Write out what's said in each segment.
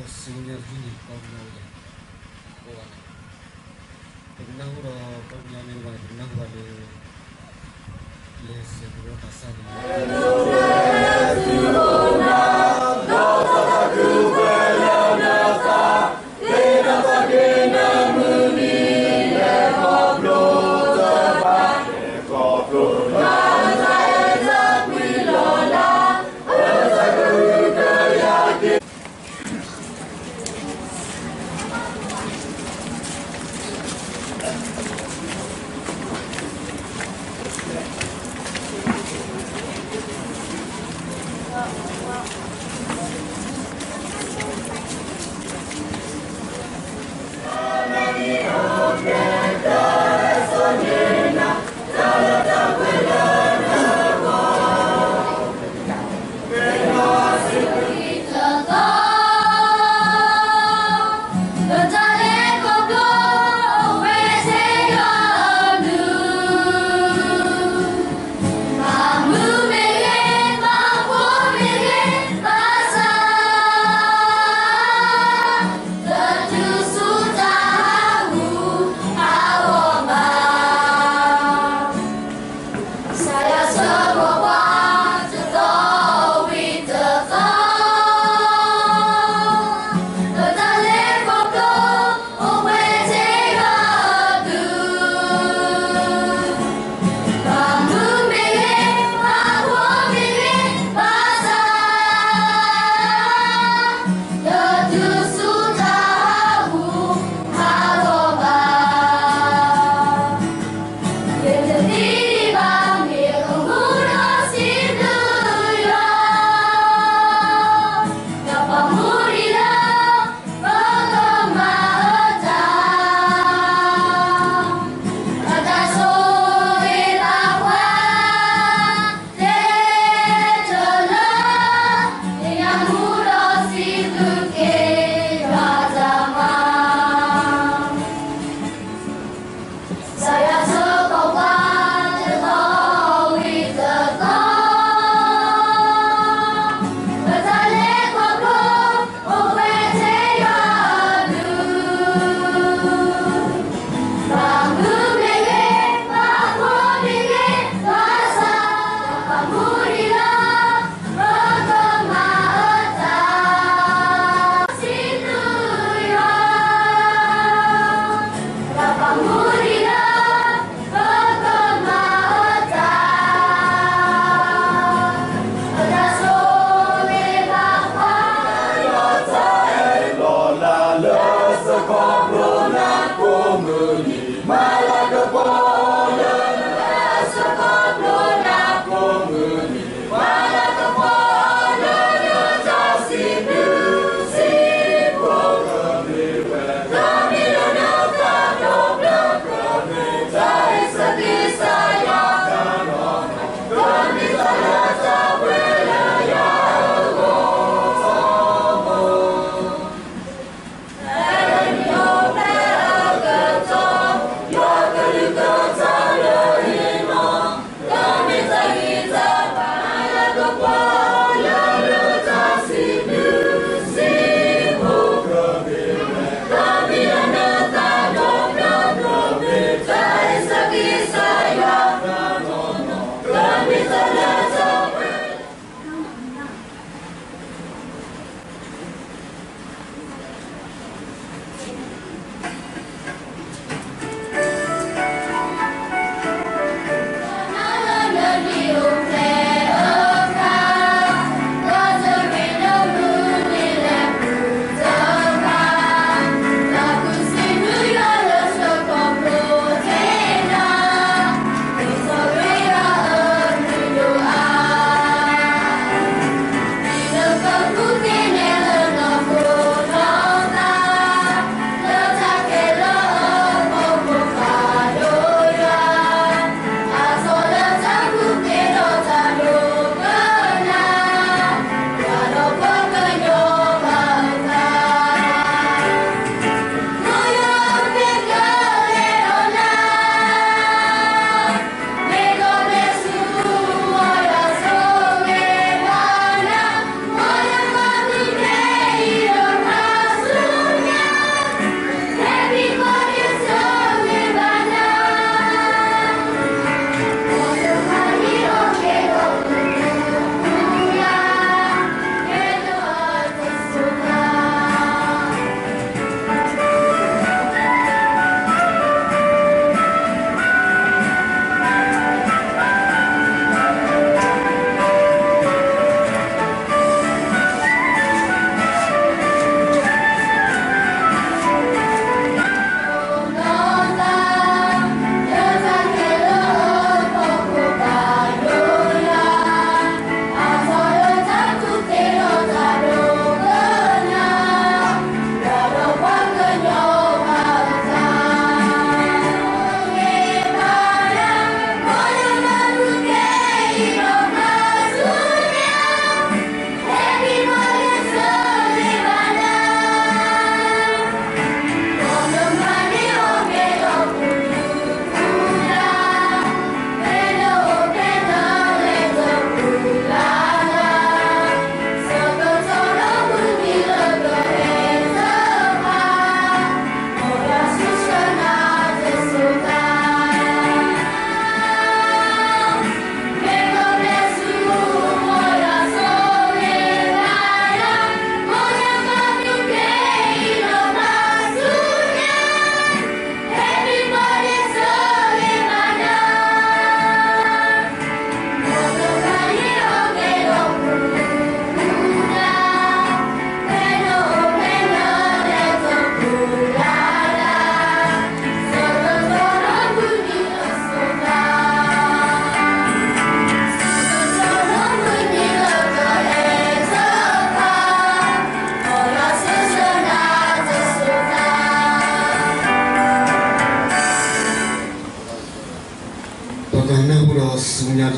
ဆူညါတဟံၣ်န့ၣ် ကီၢ်ပယီၤအိၣ်ယၤ, အိၣ်ဘၣ်န့ၣ်, ပကနၢ်ဟူဒီးကီၢ်ပယီၤမ့ၢ်တဘၣ်န့ၣ် ပကနၢ်ဟူဘၣ်လၢ လဲၤဆဲးကဝီၤတၢ်ဆါန့ၣ်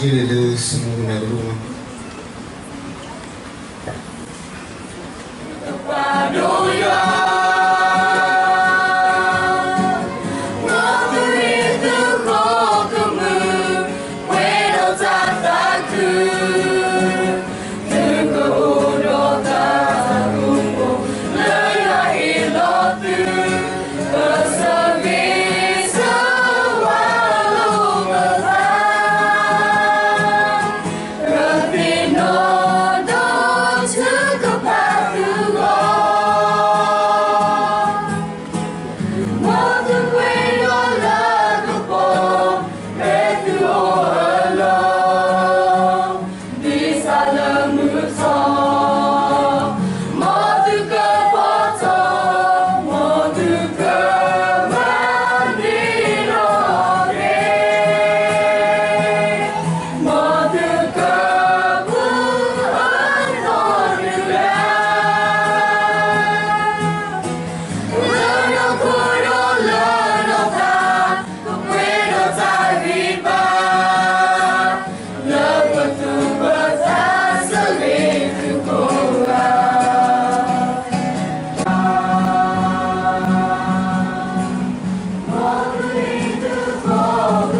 လၢစမူနၤကရူၢ်မး ပဒိၣ်ယွၤ, မ်သုဟ့ၣ်သုဃီၤကမုာ်, ပှဲၤဒီးတၢ်သးခု, သုကအိၣ်ဒီးတၢ်သးကူး, လၢယွၤဟ့ၣ်လီၤသု, ပဆၢဂ့ၤဆၢဝါလိာ်ပသး ကသ့ၣ်နီၣ်ဒီးထုကဖၣ်သုဂီၢ်, မ်သုပှဲၤဒီးလၤကပီၤ, ဖဲသုအိၣ်အလီၢ်, ဒ်စၢ်လၢမုၢ်ထီၣ်, မ်သုကပီၤထီၣ်, မ်သုကမၤန့ၢ်လီၤဂ့ၤ, မ်သုကပူၤအသီၣ်တဂၤ လၢနီၢ်ခိဒီးလၢနီၢ်သး, ကပှဲၤဒီးတၢ်ဂံၢ်ဘါ, လၢပသူၣ်ပသးစၢ်ဂ့ၤသုကိးဂၤ, မ်သုဟ့ၣ်သုဃီၤကမုာ်, ပှဲၤဒီးတၢ်သးခု လ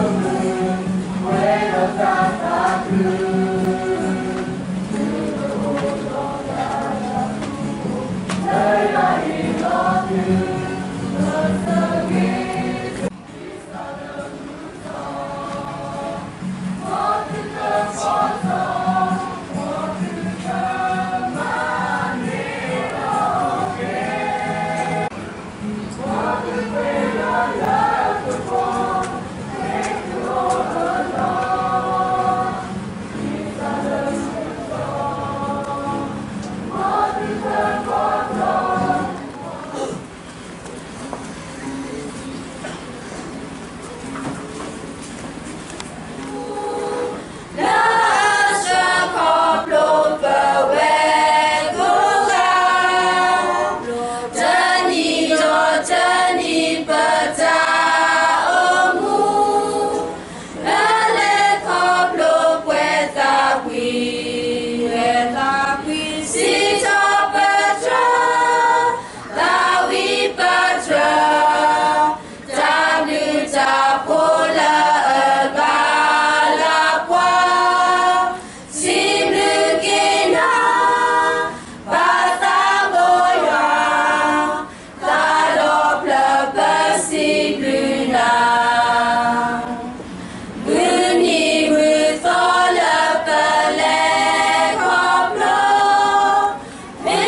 ၢအဆၢခီဖျိပဝဲကိးဂၤ, တနံၤဒီးတနံၤပတၢ်အိၣ်မူ, လၢလဲၤခီဖျိပှဲၤသးကွံ, ပှဲၤသးကွံ, စံးထီၣ်ပတြၢၤ, သးဝံၣ်ပတြၢၤ, တၢ်ဘျုးတၢ်ဖှိၣ်လၢအဘၣ်လၢပှၤ, စံးဘျုးက့ၤနၤ, ပၢ်သးဘိယွၤ, သးဒီဖျၢၣ်ပစံးဘျုးနၤ, မုၢ်နံၤမုၢ်သီလၢပလဲၤခီဖျ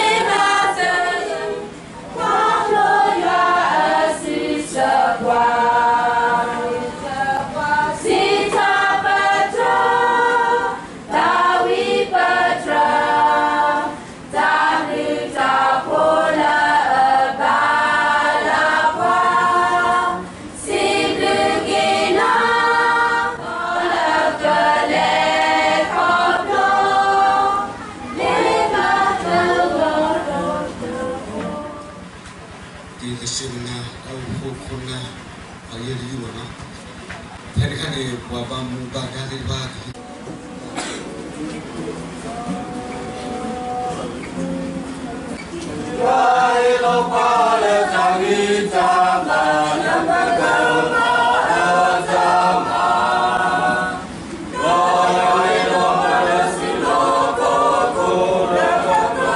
ိ, မ့ၢ်ဘၣ်သ့ၣ် ခီဖျိယွၤအစုဆၢပှၤ, စံးထီၣ်ပတြၢၤ, သးဝံၣ်ပတြၢၤ, တၢ်ဘျုးတၢ်ဖှိၣ်လၢအဘၣ်လၢပှၤ, စံးဘျုးက့ၤနၤ, လၢပလဲၤခီဖျိ, မ့ၢ်ဘၣ်သ့ၣ် ဒ်ကစၢ်မနၤအခိၣ်ခိၣ်နၢ် အယဲၢ်တယုၢ်ဘၣ်နီၤ, ဖဲတခါန့ၣ် ပှၤဘၣ်မူဘၣ်ဒါသ့ၣ်တဖၣ် ယွၤဟ့ၣ်လီၤပှၤလၢတၢ်ဂံၢ်တၢ်ဘါ လၢပကမၤအတၢ်မၤ ဒီးယွၤဟ့ၣ်လီၤပှၤလၢစံၣ်ညီၣ်ခီၣ်ခိၣ် လၢပကမ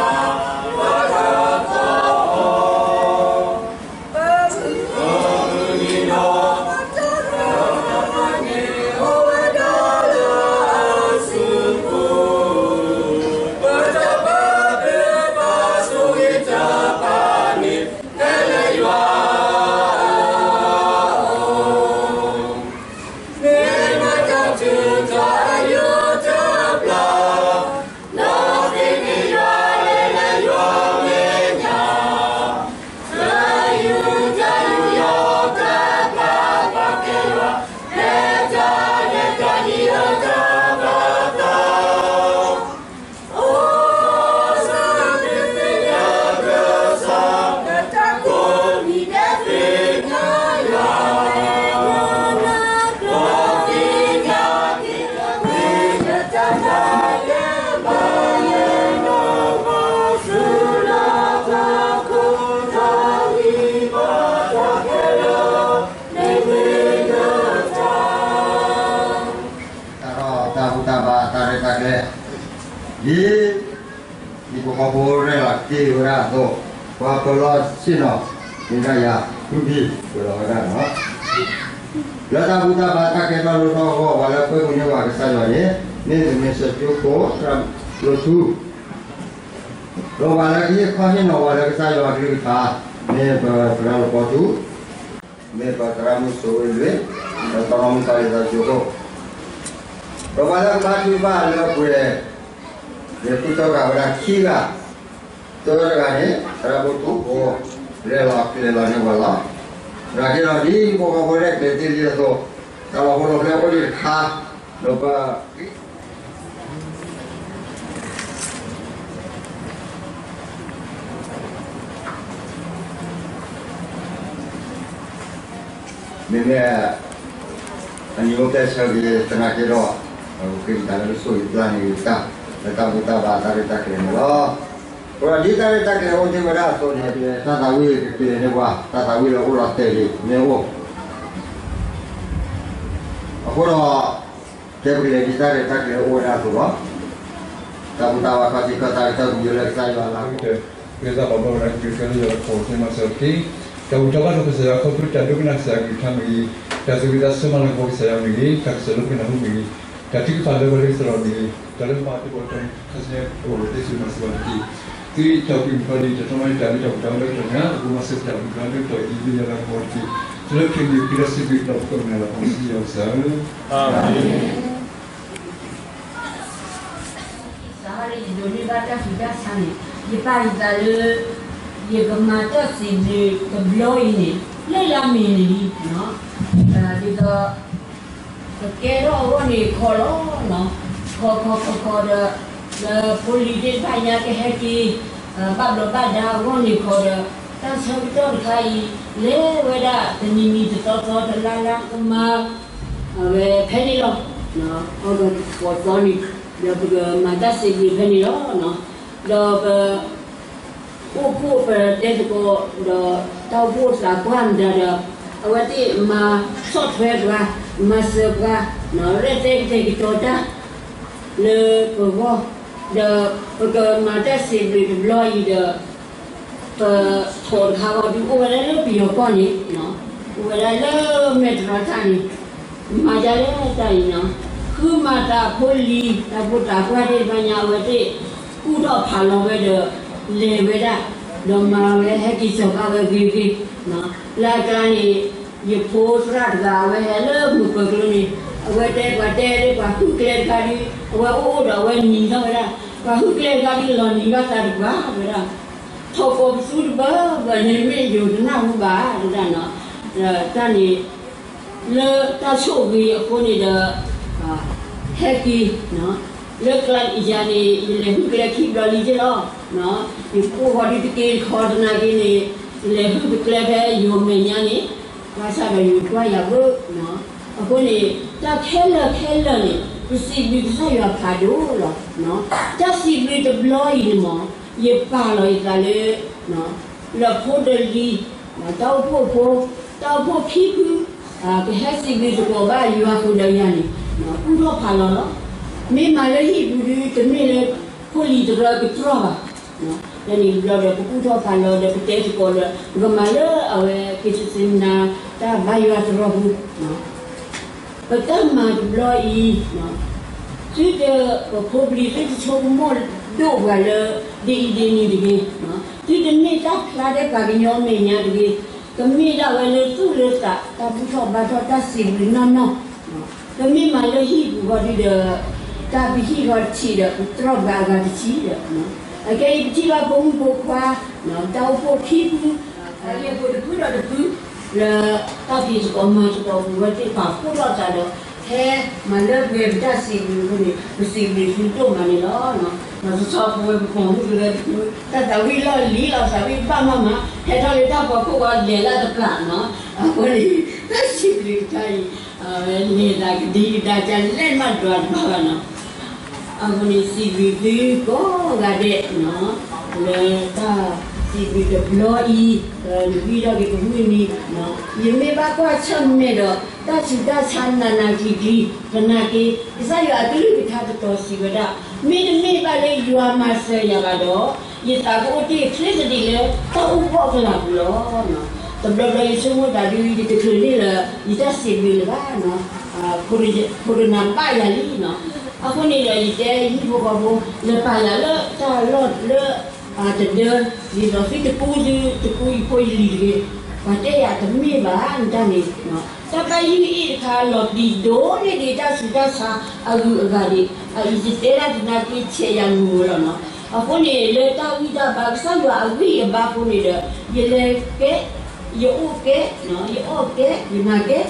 ၤအတၢ်မၤ မုၢ်နံၤဒီး အိၣ်ဝဲဒၣ်လၢ ဒ်ပှၤဟီၣ်ဖိရဲၣ်လီၤတ့ၢ်ဝဲဒၣ်အသိး, ပှၤပၢၤလီၢ်ဆ့ၣ်နီၤ မ့ၢ်ဒၣ်ယၤ ဖုဘံၣ် ပၢၤလီၢ်ဝဲဒၣ်လီၤ. လၢတၢ်ဘူၣ်တၢ်ဘါတၢ်ကဲထီၣ်လိၣ်ထီၣ်အဂီၢ် ပှၤလၢပၢၢ်မုၢ်န့ၢ်ပှၤကစၢ်ယွၤန့ၣ် မ့ၢ်ပမ့ၢ်စၢၤကၠိဖိ သရၣ်လိၣ်ထူ, ဒီးပှၤလၢကဟ့ၣ်ခီဟ့ၣ်နီၤပှၤလၢကစၢ်ယွၤအကလုၢ်ကထါ မ့ၢ်ပသရၣ်လီၤပီထူ မ့ၢ်ပသရၣ်မုၣ်စိဝ့လွံၢ်, ဒီးသရၣ်မုၣ်သးလံသးကၠိခိၣ်, ဒီးပှၤလၢကဘါထုကဖၣ်လၢအပှဲၤ, ယဃုထၢဃာ်ဝဲဒၣ်ခံဂၤ, သၢဂၤတဂၤန့ၣ် သရၣ်ဖိထူဖိ လဲၤလီၤကျဲၤလီၤန့ၢ်ပှၤလီၤ. သနာ်က့ဒီး ဒ်ပှၤဟီၣ်ဖိရဲၣ်ကျဲၤတ့ၢ်လံအသိး, တၢ်လီၤဟိဒီးဖဲအိၣ်ဒံးတခါ, ဒီးပ မ့မ့ၢ် အန့ၣ်အိၣ်ဖျဲၣ်ဆၢက့ၤသနာ်က့ဒီး, ပဃ့ကဒါလၢဆိၣ်ဂ့ၤပျၢ်န့ၢ်တၢ်လၢတၢ်ဘူၣ်တၢ်ဘါတၢ်ရဲၣ်တၢ်ကျဲၤန့ၣ်လီၤ. အဃိဒီးဒ်တၢ်ရဲၣ်တၢ်ကျဲၤအိၣ်သ့ၣ်ဝဲဒၣ်အသိးန့ၣ် တၢ်သးဝံၣ်ကကျဲၤန့ၢ်ပှၤ, တၢ်သးဝံၣ်လၢအိၣ်လီၤတဲာ်လံမ့ၢ်အိၣ်, အဃိဒီး ကဲပကလဲၤဒ်တၢ်ရဲၣ်တၢ်ကျဲၤအိၣ်ဝဲဒၣ်အသိးလီၤ. တၢ်ဘူၣ်တၢ်ဘါခီၣ်ထံးခီၣ်သးကတၢၢ်ကယိလၢကစၢ်ယွၤလၢ ကသးဘၣ်ဘျီဝဲဒၣ်က့ၤကဲလၢယွၤလၢခီၣ်ထံးမၤစၢၤတက့ၢ်. တၢ်ဘူၣ်တၢ်ဘါဒီးကစၢ်ယွၤခီဖျိတၢ်ဒိကနၣ်ကစၢ်ယွၤကလုၢ်ကထါမ့ၢ်ဂ့ၤ, တၢ်သူၣ်ဝံသးစူၤမၤလၤကပီၤကစၢ်ယွၤမ့ၢ်ဂ့ၤ, တၢ်ကစၢ်လၢပကနၢ်ဟူမ့ၢ်ဂ့ၤ, တၢ်ထုကဖၣ်လၢပှၤလၢကစၢ်လီၤမ့ၢ်ဂ့ၤ, တၢ်လၢပမၤသကိးတၢ်န့ၣ်ခါဆူညါအိၣ်ဝဲသ့ၣ်သုမၤစၢၤပှၤတက့ၢ်. သုတၢ်အုၣ်က့ၤမုၢ်ထီၣ်လံ တၢ်ထီၣ်မၤလံ တၢ်လၢတၢ်ဘူၣ်တၢ်ဘါလၢကတီၢ်ညါ အပူၤမၤစၢၤပတၢ်ဘူၣ်တၢ်ဘါလၢကတီၢ်အံၤ လၢယွၤလၢကပီၤတက့ၢ်. တုၤလၢခံမံၤခံလၢစံးဘျုးဒီးပကမၤလၤကပီၤစံယွၤကစၢ်ဧၢ. အၤမ့ၣ်. စးထီၣ်လၢယဒိးန့ၢ်ဘၣ်တၢ်ဆူးတၢ်ဆါန့ၣ် ယပာ်ယသးလၢ ယကမၤတၢ်စံးဘျုးတဘျီအံၤန့ၣ် လၢလါမ့ၤန့ၣ်လံ, ဒ်သိး ကကဲထီၣ်အဂီၢ်န့ၣ်ခီလီၤ, ခီခီခီခီဒီး လၢဖိလံၤသ့ၣ်တဖၣ်ညါကဟဲက့ၤ ဘၣ်ဘျီးဘၣ်ဒါအဂီၢ်န့ၣ်ခီဒီး တၢ်ဆၢကတီၢ်တခါအံၤ လဲၤဝဲဒၣ်တနံၤနံၤတသီသီတလါလါကမၤ အဝဲဖဲန့ၣ်လီၤ. အဂီၢ်တသီသီန့ၣ် ဒီးပကမၤတၢ်စံးဘျုးဖဲန့ၣ်လီၤ. ဒီးပ အိၣ်ဖှိၣ်ပတဲသကိး ဒီးတၢ်အိၣ်ဖှိၣ်သးပှၢ်မတၤဒီး အဝဲသ့ၣ်မၤဆီၣ်ထွဲပှၤ, မၤစၢၤပှၤ, ရဲၣ်သဲကတဲာ်ကတီၤတၢ် လၢပဂီၢ်, ဒီးပကမၤတၢ်စံးဘျုးတဘျီအံၤဒီး ပထီၣ်တခါဂီၤဒုးအိၣ်ဝဲဒၣ်လၢပယီၤကီၢ်န့ၣ်, အိၣ်ဝဲဒၣ်လၢမဲၢ်တရီတၢ်န့ၣ်, မၤဒ်လဲၣ်တၢ်အံၤနီၤ, ဃုမၤသးဖိလံၤ တၢ်ဖိတၢ်ပှၢ်သ့ၣ်တဖၣ်ညါ အဝဲသ့ၣ် ကူၣ်ထီၣ်ဖးလီၤဝဲဒီး လဲၤဝဲဒၣ်, ဒီးမၤဝဲဟဲက့ၤစီၤပၤဝဲဂ့ၤဂ့ၤ, လၢအကျါန့ၣ် ယဖိသရၣ်တဂၤ အဝဲဟဲလၢမုၢ်ပၢၤကျိန့ၣ် အဝဲတဲပှၤတဲဒ်ပှၤဟုၣ်ကျဲတခါဒုး အဝဲအိၣ်အိၣ်ဒီးအဝဲနံၤထီၣ်ဝဲဒၣ်, ပှၤဟုၣ်ကျဲတခါဒုးလီၤနံၤဘၣ်သးတပှၢ်ဝဲဒၣ်, ထီၣ်ကိးပသူတဘၢဘၢန့ၣ်မ့ၢ်ယိၤတနၢ်ဟူဘၣ်ဒၣ်နီၤ, တၢ်န့ၣ် လၢတၢ်ဆိၣ်ဂ့ၤအဃိန့ၣ်ဒီး ဟဲက့ၤ, လၢကျါယၤန့ၣ် ယလဲၤဟုၣ်ကျဲခံဘျီလံက့လီၤ, ယအိၣ်ဃီဒုးတက့ၤတခီသနာ်က့န့ၣ် ယလဲၤဟုၣ်တကျဲဖဲယိၤမဲာ်ညါန့ၣ်, ဘၣ်ဆၣ်ဒီးယိၤကွၢ်ယၤဘၣ်, အဃိန့ၣ် တၢ်ခဲလၢာ်ခဲလၢာ်န့ၣ် ပစံးဘျုးကစၢ်ယွၤဖးဒိၣ်လီၤ, တၢ်စံးဘျုးတဘျီအံၤန့ၣ်မ့ၢ် ယပာ်လီၤယသးလၢ လၢဖိတလံၤ, တၢ်အိၣ်ဖှိၣ်ဖိ, တၢ်အိၣ်ဖှိၣ်ခံဖု, ကဟဲစံးဘျုးသကိးဘၣ်ယွၤဃုာ်ဒီးယၤန့ၣ်, ကူၣ်ထီၣ်ဖးလီၤလီၤ. မ့ၢ်မၤလၢဟံၣ်ပူၤဒုး တမ့ၢ်လၢဖိလံၤတရၢကတြီၢ်ဘၣ်. တၢ်န့ၣ်ဘျီဒီး ပကူၣ်ထီၣ်ဖးလီၤဒီး ပတဲသကိးဒီး ပကမၤလၢအဝဲက့ၤတသ့မနၤ တၢ်ဘါယွၤတရီပူၤ ပတၢ်မၤတဘျီအံၤ, သုတပဖိပလံၤ သုတဆိကမိၣ်ဒိၣ်ပှၤလၢ ဒ်အံၤဒ်နုၤတဂ့ၤ, သုတမ့ၢ်တၢ်ဖျါထဲပှၤကညီမဲာ်ညါတဂ့ၤ, ကမ့ၢ်ဒၣ်ဝဲလၢသူၣ်လၢသး တၢ်ဘူၣ်ထီၣ်ဘါထီၣ်တၢ်စံးဘျုးနီၢ်နီၢ်, ပမ့ၢ်မၤလၢဟံၣ်ပူၤဃီဒုဒီး တၢ်ပဟံၣ်ဃီတထံးဒီး ပတြီၢ်ပှၤအဂၤတထံးဒီး, အခဲအံၤပထံၣ်ဘၣ်ဖိမုၣ်ဖိခွါ, တၢ်အိၣ်ဖှိၣ်ခံဖု အလံာ်ဖိတဖုဒီးတဖု, လၢတၢ်ဖံးသကိးမၤသကိးပူၤဝဲသ့ၣ်တဖၣ် ဖှိၣ်ထီၣ်သးဒီး ဟဲမၤလၢပှဲၤပတၢ်စံးဘျုးအဃိန့ၣ် ပစံးဘျုးသုဒိၣ်မးန့ၣ်လီၤ. မၤစီၤစီၤပဝဲပပိာ်မုၣ်ကရၢတဖု တၢ်သးဝံၣ်လီၢ်လံၤလီၤ သးဝံၣ်ဘၣ်မးမး ဟဲထီၣ်လၢတၢ်ဖီခိၣ်ဝဲလဲၤလၢတပျၢ်နီၤ, အဃိန့ၣ် တၢ်စံးဘျုးတခါအံၤ အဝဲန့ၣ်သးကဒံကဒါကလဲၣ်မးဒွးတဘၣ်ဘၣ်နီၤ, အဃိန့ၣ် စံးဘျုးသုကိးဂၤဒဲးနီၤ. လၢတၢ်စံးဘျုးတဘျီအံၤ, နဂံၢ်ထီၣ်က့ၤပမုၢ်နံၤ, ယမ့ၢ်ဘၣ်ကွၢ်ဆၢၣ်မဲာ်ဒီး တၢ်ဆူးတၢ်ဆါနးနးကျံၤကျံၤ, သနာ်က့ ကစၢ်ယွၤအကလုၢ်ကထါတတီၤစံးဝဲဒၣ်, မ့တမ့ၢ်ဘၣ်လၢယွၤမၤစၢၤယၤဘၣ်ဒီး, ယသးကအိၣ်တ့ၢ်ချ့သဒံးလၢတၢ်အိၣ်ဖှိၣ်ကလာ်ပူၤလီၤ. တဘျီဘျီယဆိကမိၣ်သးဒုး ယတချုးန့ၢ်လၢ ယတၢ်စံးဘျုးလၢၤဘၣ်, ခိၣ်နၢ်ဘၣ်ယၤလံ. အဃိန့ၣ်ဒီး ယတဲဟံၣ်ဖိဃီဖိ လဲၤပာ်ယၤလၢတၢ်လီၢ်လၢ တဒၢ, ဒ်သိးသုတကူသုတကူယဖိယလံၤတဂ့ၤ, ပှၤတဲယၤတမ့ၢ်ဘၣ် နတၢ်န့ၣ်, တၢ်ဘၣ်ယုၢ်အံၤတခါ လီၤတံၢ်ဒိၣ်န့ၢ်ဒံးတၢ်ဆူးတၢ်ဆါအဂုၤအဂၤဒံး, အအံၤယတဲဒၣ်သနာ်က့ဆဲးယၤမုာ်ဝဲလီၤနီၤ. အဃိန့ၣ် လၢတၢ်ဂံၢ်တၢ်ဘါကစၢ်ယွၤအဂံၢ်အဘါအဃိန့ၣ်ဒီး ယလဲၤကဲ, ယအိၣ်ကဲ, ယအီၣ်ကဲ, ယမၤကဲ,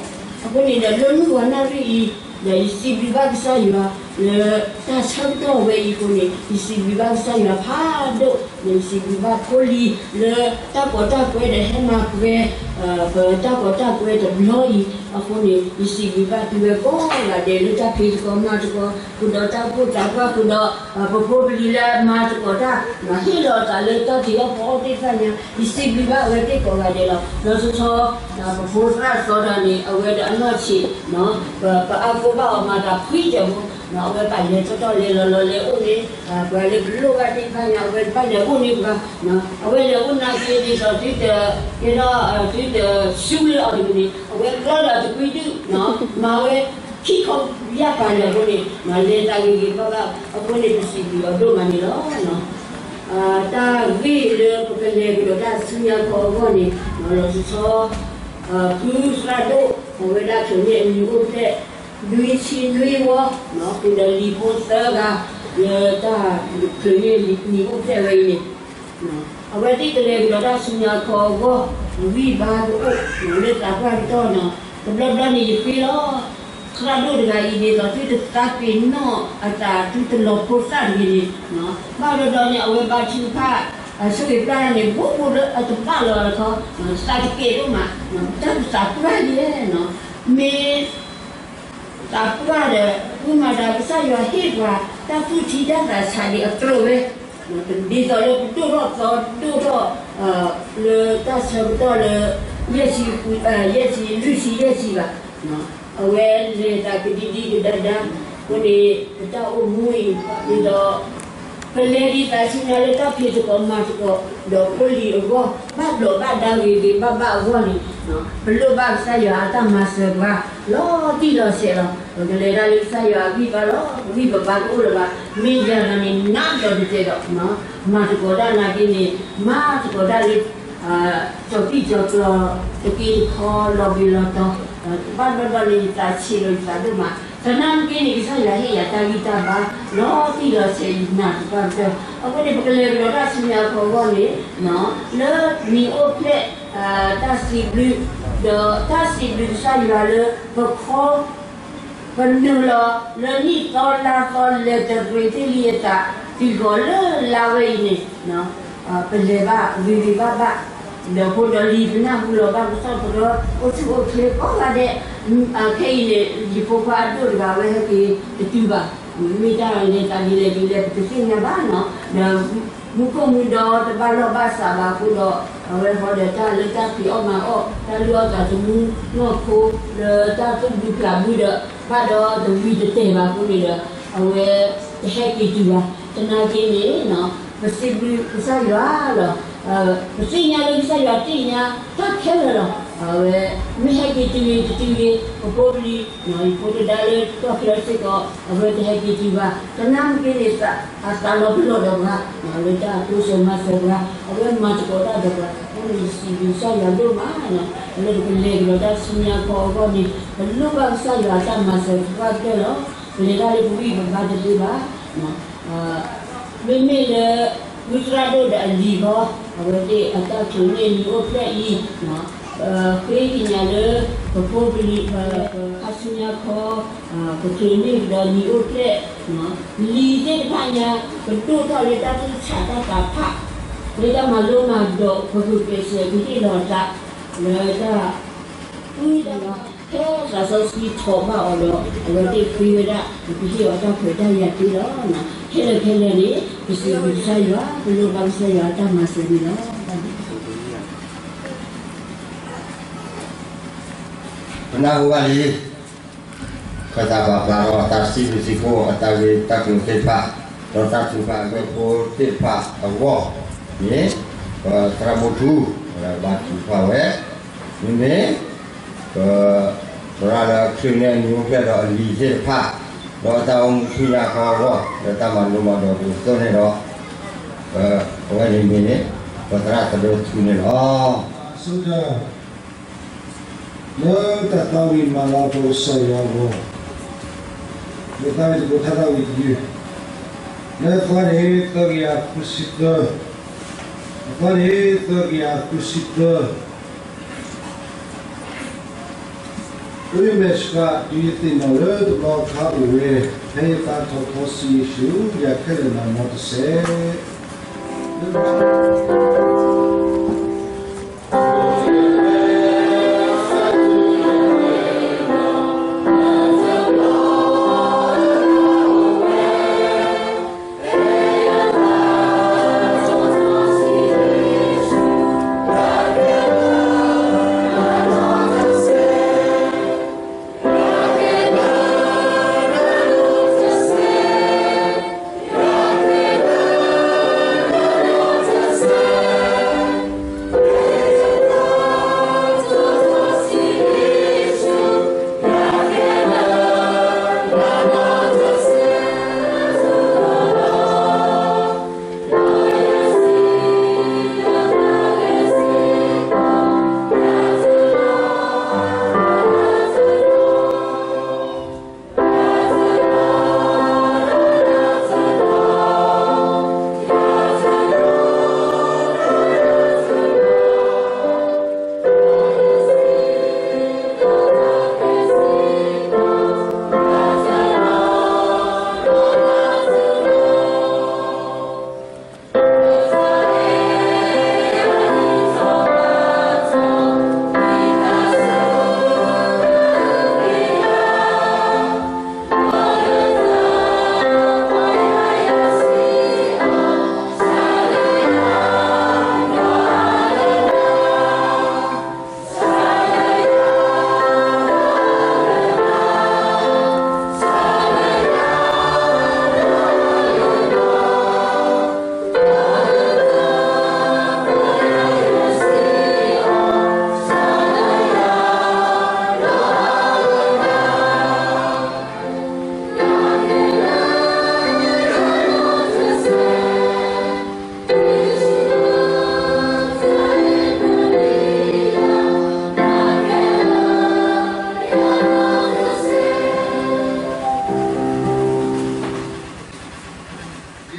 အဃိန့ၣ်ဒီး လၢမုၢ်ဝါနၣ်ရံၣ်အံၤ ဒီးယစံးဘျုးဘၣ်ကစၢ်ယွၤ လၢတၢ်ဆၢကတီၢ်ဝဲအံၤအဃိန့ၣ် ယစံးဘျုးဘၣ်ကစၢ်ယွၤဖးဒိၣ်, ဒီးယစံးဘျုးဘၣ်ဖိလံၤလၢတၢ်ကီတၢ်ခဲဒီးဟဲမၤပှဲၤ ပတၢ်ကီတၢ်ခဲတဘျီအံၤအဃိန့ၣ် ယစံးဘျုးဘၣ်သုဝဲကိးဂၤဒဲး လၢတၢ်ဖံးသကိးမၤသကိး ဃုာ်ဒီးတၢ်အိၣ်ဖှိၣ်သးပှၢ် ဃုာ်ဒီး ပဖိပလံၤလၢမၤသကိးတၢ် ဟ့ၣ်လီၤအသးလၢတၢ်ဖံးအီၣ်ဖီအီၣ်သ့ၣ်တဖၣ်ညါ ယစံးဘျုးဘၣ်အဝဲသ့ၣ်ကိးဂၤဒဲးလီၤ. လီၤဆီဆီ ပဖိသၣ်သီဒၣ်န့ၣ် အဝဲဒီးအနီၢ်ဆံး ပအါကိးဘၣ်အီၤမၤသးဖှံတၢၢ်ဖိ အဝဲဘၣ်လဲၤထီၣ်ထီၣ်လဲၤလီၤလီၤလဲၤအိၣ်န့ၣ် ပှၤလၢပလိၣ်ဘၣ်သ့ၣ်တဖၣ်ညါ အဝဲဘၣ်လဲၤအိၣ်န့ၢ်ပှၤ အဝဲလဲၤအိၣ်နာ်က့ဒ်သိးသုတ ကဲထီၣ် သုတစူလၢအီၤတဂ့ၤန့ၣ် အဝဲကျီဒီးတကွံဒုၣ် မၤဝဲ ခံခီယၢ်ပၤလၢအဃိန့ၣ် လဲၤသးဂ့ၤဂ့ၤဘၣ်ဘၣ် အဃိန့ၣ် ပစံးဘျုးအီၤဒိၣ်မးန့ၣ်လီၤ. တၢ်ဂ့ၢ်လၢပကလဲၤကဒီးတၢ်ဆူညါခီအဂီၢ်န့ၣ် လီၤဆီဆီ ဖုသရၣ်ဒိၣ် အဝဲဒၣ်ချုးန့ၢ်အနံၤအိၣ်ဖျဲၣ် နွံဆံနွံဝီ ဃုာ်ဒီးလံာ်ဖိသၢဂၤ လၢတၢ်ချုးန့ၢ်နံၤအိၣ်ဖျဲၣ်ဝဲအံၤန့ၣ် အဝဲသ့ၣ်ကလဲၤကဒီးတၢ်ဆူညါခီအဂီၢ် ဂံၢ်ဘါကအိၣ် လၢသးပှၢ်တတီၢ်နီၤ တဘျီဘျီန့ၣ် ယဃ့လီၤ သရၣ်ဒိၣ်တဂၤအံၤန့ၣ် ဒီးသုတသးပ့ၤနီၣ်အသး သုတလီၤဖိသၣ်တဂ့ၤန့ၣ် ဘၣ်ဒီးဒီးန့ၣ် အဝဲဘါထုကဖၣ် ဆိၣ်ဂ့ၤပျၢ်န့ၣ် ဘိဘိလၢအတဘၣ်လီၤအခီ သးတကဲဒိၣ်မး တၢ်ကသးပှၢ်ယဲနီၤ မ့ၢ် သးပှၢ်ဒီး မ့ၢ်မၤသးကစၢ်ယွၤဟ့ၣ်ပှၤ တၢ်သူၣ်ထံတၢ်သးဆးဒံးအကျိၤဝဲ ဒ်သိးလၢပဒိၣ်ထီၣ်သီဒိၣ်ထီၣ် လၢတၢ်ဆၢကတီၢ်လၢ ယဲၢ်ဆံ ယဲၢ်ဆံ လွံၢ်ဆံယဲၢ်ဆံဘၣ် အဝဲလဲၤသးကဒံဒံကဒါဒါ အဃိန့ၣ် ပတၢ်အိၣ်မူအံၤ ဒ်သိး ပလဲၤဒံးသးဆူညါလၢတၢ်ဖံးသကိးမၤသကိး ဒီးဖိလံၤအဂီၢ် ဘၣ်ဘျီးဘၣ်ဒါဂ့ၤဂ့ၤဘၣ်ဘၣ်အဂီၢ်န့ၣ် ပလိၣ်ဘၣ်ကစၢ်ယွၤအတၢ်မၤစၢၤပှၤ လီၤတံၢ်လီၤဆဲးလီၤ. ပကလဲၤတၢ်လၢကစၢ်ယွၤအဂံၢ်ဘါလီၤ. ဂံၢ်ပဘါတအိၣ်လၢၤဘၣ်. မ့ၢ်ယၤဂၤန့ၣ် နးလီၤတကဲဒီး မၤသကိးတၢ်နာ်က့န့ၣ် မၤသကိးတၢ်လၢ ကၠီၤပံၣ်ကၠီၤကျီၤ တက့တခီလီၤဘှံးလီၤတီၤ ဘၣ်ဘျီဘျီန့ၣ် ယသးဆံးလီၤယသးဒိၣ်မး သနာ်က့န့ၣ် ကစၢ်ယွၤဟ့ၣ်ယၤတၢ်ဂံၢ်တၢ်ဘါ လီၤတံၢ်လီၤဆဲးယနာ်သပှၢ်ကတၢၢ် အဃိန့ၣ် ပကလဲၤကဒီးတၢ်ဆူညါခီအဂီၢ်န့ၣ် လၢနံၤအိၣ်ဖျဲၣ် တၢ်စံးဘျုး ဒီးတၢ်စံးဘျုးကစၢ်ယွၤလၢပခီ ပနုာ်လီၤလၢနံၣ်သီလါသီလဲၤတရံးသ့ၣ်လံအသး တုၤဃီၤလၢလါဝဲအံၤန့ၣ် ပလဲၤဘၣ်ဂ့ၤဂ့ၤဘၣ်ဘၣ် ဒီးဖိဒီးလံၤပနၢ်ဟူလီၤဘၣ်ကစီၣ်ပရၢ အိၣ်ဆူၣ်အိၣ်ချ့ကိးဂၤဒဲး ခဲအံၤန့ၣ် ယဖိခွါအဒိၣ်တဂၤဝဲဟဲက့ၤတတုၤဘၣ် မ့ၢ်တၢ်လဲၤသးဒ်လဲၣ်ဒ်လဲၣ် ပတသ့ၣ်ညါဘၣ်နီၤ ဒီး မူခိၣ်မူဒီတဘၣ်လီၢ်ဘၣ်စးဘၣ်အဃိဒီး အဝဲဃီဒီးတၢ်လၢတၢ်ဖံးအီၣ်မၤအီၣ် တၢ်လုၢ်အီၣ်သးသမူနီၢ်ခိ လၢတၢ်သူၣ်ဘုဖျးဘုဒီး ဘၣ်ဒီးတဝံၤတတဲာ်ဘၣ်အဃိန့ၣ်ဒီး အဝဲတဟဲက့ၤတုၤဘၣ်. သနာ်က့န့ၣ် ပစံးဘျုးကစၢ်ယွၤလီၤ. ပသ့ၣ်ညါလၢကစၢ်ယွၤသ့ၣ်ညါတၢ်ခဲလၢာ်လီၤ. အဝဲ မ့ၢ်ဟဲက့ၤတုၤဂ့ၤတတုၤဂ့ၤ ပဖိပလံၤ ယဖိတဒါလၢကီၢ်ချၢစ့ၢ်ကီး အဝဲတဟဲက့ၤတုၤဘၣ်. သနာ်က့န့ၣ် အသးလီၤပလိာ်ဒီးပှၤ လၢတၢ်တိစၢၤမၤစၢၤပှၤ အဝဲမၤသကိးတၢ်ဒီးပှၤ အဃိန့ၣ် ယစံးဘျုးကစၢ်ယွၤဒိၣ်မး လၢပကလဲၤကဒီးတၢ်ဆူညါခီအဂီၢ်န့ၣ် ပလိၣ်ဘၣ်ကစၢ်ယွၤအတၢ်မၤစၢၤသပှၢ်ကတၢၢ်လီၤ. ပလဲၤတၢ်လၢပဂံၢ်ပဘါတသ့ဘၣ် မ့မ့ၢ်လၢ ဖုသရၣ်ဒိၣ်ဒီးအလံၤဃီ အဝဲသ့ၣ်အတၢ်ချုးန့ၢ်နံၤအိၣ်ဖျဲၣ်အံၤ ဃ့ကညးလၢ ပဖိပလံၤ ပဟါဆူညါခီ ပချုးန့ၢ်ကဒီးနံၤအိၣ်ဖျဲၣ် လံၤသ့ၣ်တဖၣ်ညါ ပဒိၣ်ထီၣ်လၢတၢ်သူၣ်ဆးတၢ်သးဖး လၢတၢ်မၤလိမၤဒိး ပဂုာ်ကျဲးစၢးကဟ့ၣ်လီၤသး လၢတၢ်ဃုတၢ် သးစီဆှံထီၣ်ဘၣ်အီၤဒီး အဝဲသ့ၣ်ဃ့ဝဲဒၣ် ပဟ့ၣ်အီၤတၢ်ခွဲးတၢ်ယာ်သ့လီၤ. ခဲလၢာ်ခဲလၢာ်န့ၣ် ပစံးဘျုးကစၢ်ယွၤ ပလိၣ်ဘၣ်ကစၢ်ယွၤအတၢ်မၤစၢၤန့ၣ်လီၤ. ပနၢ်ဟူဘၣ်လံ ပတၢ်ပာ်ဖျါထီၣ် တၢ်စံးဘျုးစံးဖှိၣ် အတၢ်ဂ့ၢ်တၢ်ကျိၤသ့ၣ်တဖၣ် ဒီးတၢ်ထုကဖၣ်အဂ့ၢ်ဖိသ့ၣ်တဖၣ်အဂီၢ်န့ၣ် ပသရၣ်မုၣ်ထူ ဘါထုကဖၣ်ဝဲ မ့မ့ၢ် ပ သရၣ်လၢအချုးန့ၢ်အနံၤအိၣ်ဖျဲၣ်ဒီးအလံၤသ့ၣ်တဖၣ် ဒီးအတၢ်အိၣ်မူဆူညါအခါအဂီၢ် လၢတၢ်မၤလိမၤဒိးပူၤအသိးန့ၣ်ဒီး အဝဲန့ၣ်မ့ၢ်န့ၣ် ပသရၣ်သဒၢထူန့ၣ်လီၤ. လၢတၢ်သးဝံၣ်မၤလၤကပီၤကစၢ်ယွၤအဂီၢ်, လၢသးဝံၣ်တံၢ်ဖိထါသးဝံၣ်တယုၢ်, လၢသီန့ၣ်သၢကယၤဃုဆံသၢ, အသီန့ၣ်သၢကယၤဃုဆံသၢ, ပမ့ၢ်ဆှးတုၤယသ့ၣ်နီၣ်လၢတဘျီအခါအိၣ်ဝဲ, ဖဲယသးထီၣ်ထီစံးယ့ၣ်ၡူး ယၤခဲလၢာ်နၤနီတစဲး လံ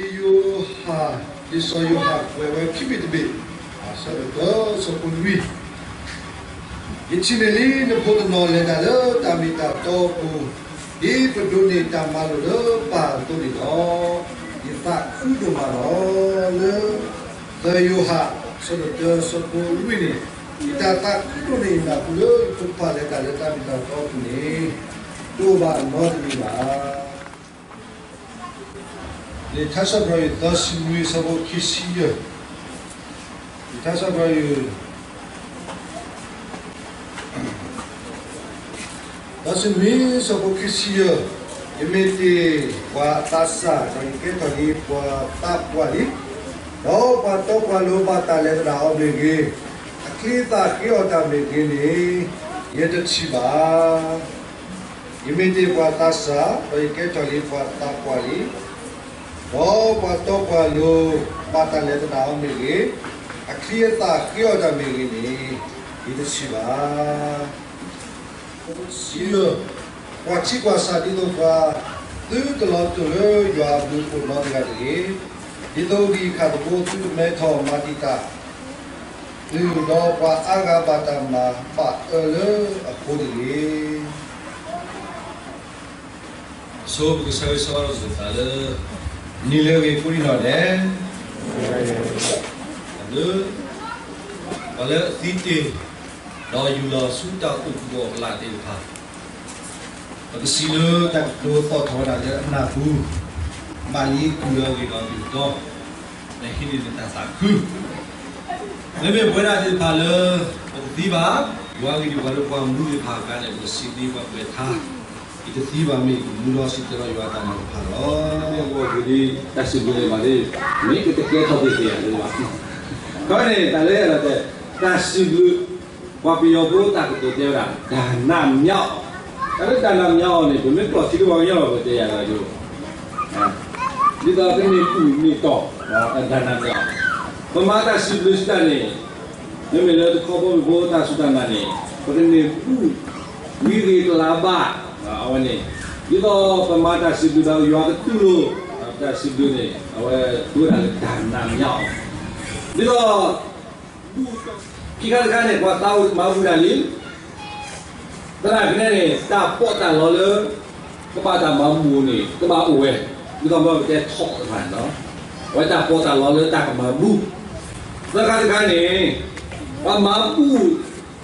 ာ်ယိၤဟၣ်, လံာ်စီၤယိၤဟၣ်ကွဲးဝဲခံဘ့ၣ်တဘ့ၣ်, အဆၢဒိၣ်သၢ အဆၢဖိလွံၢ်, ယထံၣ်န့ၢ်လံ နဖိတနီၤလဲၤတၢ်လၢတၢ်မ့ၢ်တၢ်တီအပူၤ, ဒ်ပဒိးန့ၢ်တၢ်မၤလိာ်လၢပၢ်အသိးန့ၣ်လီၤ. ယသးခုဒိၣ်မးလီၤ. လၢ သၢယိၤဟၣ် အဆၢဒိၣ်သၢ အဆၢဖိလွံၢ်န့ၣ်, ယတၢ်သးခုဒိၣ်န့ၢ်ယနၢ်ဟူလၢယဖိခွါလဲၤတၢ်လၢတၢ်မ့ၢ်တၢ်တီအပူၤန့ၣ် တအိၣ်ဘၣ်နီတမံၤဘၣ်. လံာ်ထါစံးထီၣ်ပတြၢၤ သၢဆံနွံ အဆၢဖိခံဆံယဲၢ်, လံာ်ထါစံးထီၣ်ပတြၢၤ သၢဆံနွံ အဆၢဖိခံဆံယဲၢ်, ယမ့ၢ်တ့ၢ်ပှၤသးစၢ် ဒီးယကဲထီၣ်လံပှၤသးပှၢ်လံ, ဒီးပှၤတီပှၤလိၤဘၣ်တၢ်လဲၤသဒၣ်အီၤမ့ၢ်ဂ့ၤ, အချံအသၣ်ဃ့အီၣ်တၢ်မ့ၢ်ဂ့ၤန့ၣ် ယတထံၣ်ဘၣ်. ယမ့ၢ်တ့ၢ်ပှၤသးစၢ် ဒီးယကဲထီၣ်လံပှၤသးပှၢ်လံ, ဒီးပှၤတီပှၤလိၤဘၣ်တၢ်လဲၤသဒၣ်အီၤမ့ၢ်ဂ့ၤ, အချံအသၣ်ဃ့အီၣ်တၢ်မ့ၢ်ဂ့ၤန့ၣ် ယတထံၣ်ဘၣ်. စံးလၢ ကွၢ်ထံကွၢ်ဆးဒ်သိးပှၤသုတလီၤတိာ်လၢယွၤအဘျုးအဖှိၣ်နီတဂၤတဂ့ၤ, ဒ်သိးဂံၢ်ခၣ်တဘိသုတမဲထီၣ်မၤတံာ်တာ် သုဒီးပှၤအါဂၤဘၣ်တၢ်မၤဘၣ်အၢလၢအဃိတဂ့ၤ. ဆိပကဆၢဂ့ၤဆၢဝါလိာ်သးလၢ နံၤလၢအဂ့ၤကိးနံၤဒဲး, လၢ ပှၤလၢအသံတ့ၢ် ဒီးယူၢ်လီၤဆူတၢ်အိၣ်ဖှိၣ်အကလးသ့ၣ်တဖၣ်, ပကစံးလၢတၢ်ကတိၤသီၣ်ထီၣ်ဝဲဒၣ်လၢအနၢ်ပူၤ, ဘၣ်ယိၣ်ကွံာ်အဂ့ၢ်ဒီးအဂ့ၢ်အကျိၤ, လၢဟံးန့ၢ်နတၢ်သးခု မ့မ့ၢ်ပဝဲဒၣ်သ့ၣ်တဖၣ်လၢ ပတသံဘၣ်, ယွၤဂ့ၢ်ဒ်ပှၤလၢပှၤမူသ့ၣ်တဖၣ်အကျါန့ၣ် ပကစံးသ့ပှၤကွဲးထါ, ယတသံဘၣ်မ့ၢ်ကမူဒီးစံးတဲလီၤယွၤတၢ်မၤတဖၣ်လီၤ. တၢ်စံးဘျုးန့ၣ်ဘၣ်ဒ်, မ့ၢ်ကတကဲထီၣ်သ့ၣ်သ့ၣ်ယၤလၢဘၣ်, ခီန့ၣ် တၢ်လၢယၤဒီးတဲ, တၢ်စံးဘျုး, ပှၤပယီၤဖိတၢ်ကတိၤတဲဝဲဒၣ် ဒါနမြောက်, တၢ်လၢ ဒါနမြောက် န့ၣ် ပမ့ၢ်ကျိးထံဒ်ပှၤကညီလီၤ ပတဲယၤဒီးယိၣ် ဒ်သိးကန့ၢ်ဘူၣ်န့ၢ်တီၢ်, ဒါနမြောက်, ပမၤတၢ်စံးဘျုးစံးတၢ်န့ၣ်, မ့မ့ၢ်လၢတခီဘီမုၢ်ဖိတၢ်စူၢ်တၢ်နာ်န့ၣ် ပကန့ၢ်ဘူၣ်, ဝံၤဂ့ၤကလၤဘၣ်, အဝဲန့ၣ်, ဒ်သိးပမၤတၢ်စံးဘျုးဒီးယွၤကတူၢ်လိာ်, တၢ်စံးဘျုးန့ၣ် အဝဲဒၣ်လၢ ဒါနမြောက်, ဒ်သိး ခံခါတခါန့ၣ် ပှၤသးအိၣ်မၤဘူၣ်တၢ်လံ, သနာ်က့န့ၣ် တၢ်ပီးတၢ်လီလၢ ကဘၣ်တၢ်မၤဘူၣ်န့ၣ် ကဘၣ်အိၣ်ဝဲ, ဒ်သိးပတဲထီၣ်တဖၣ်န့ၣ်လီၤ, အဝဲတၢ်ပီးတၢ်လီလၢတၢ်ကမၤဘူၣ်, သၢခါတခါန့ၣ် ပှၤမၤဘူၣ်,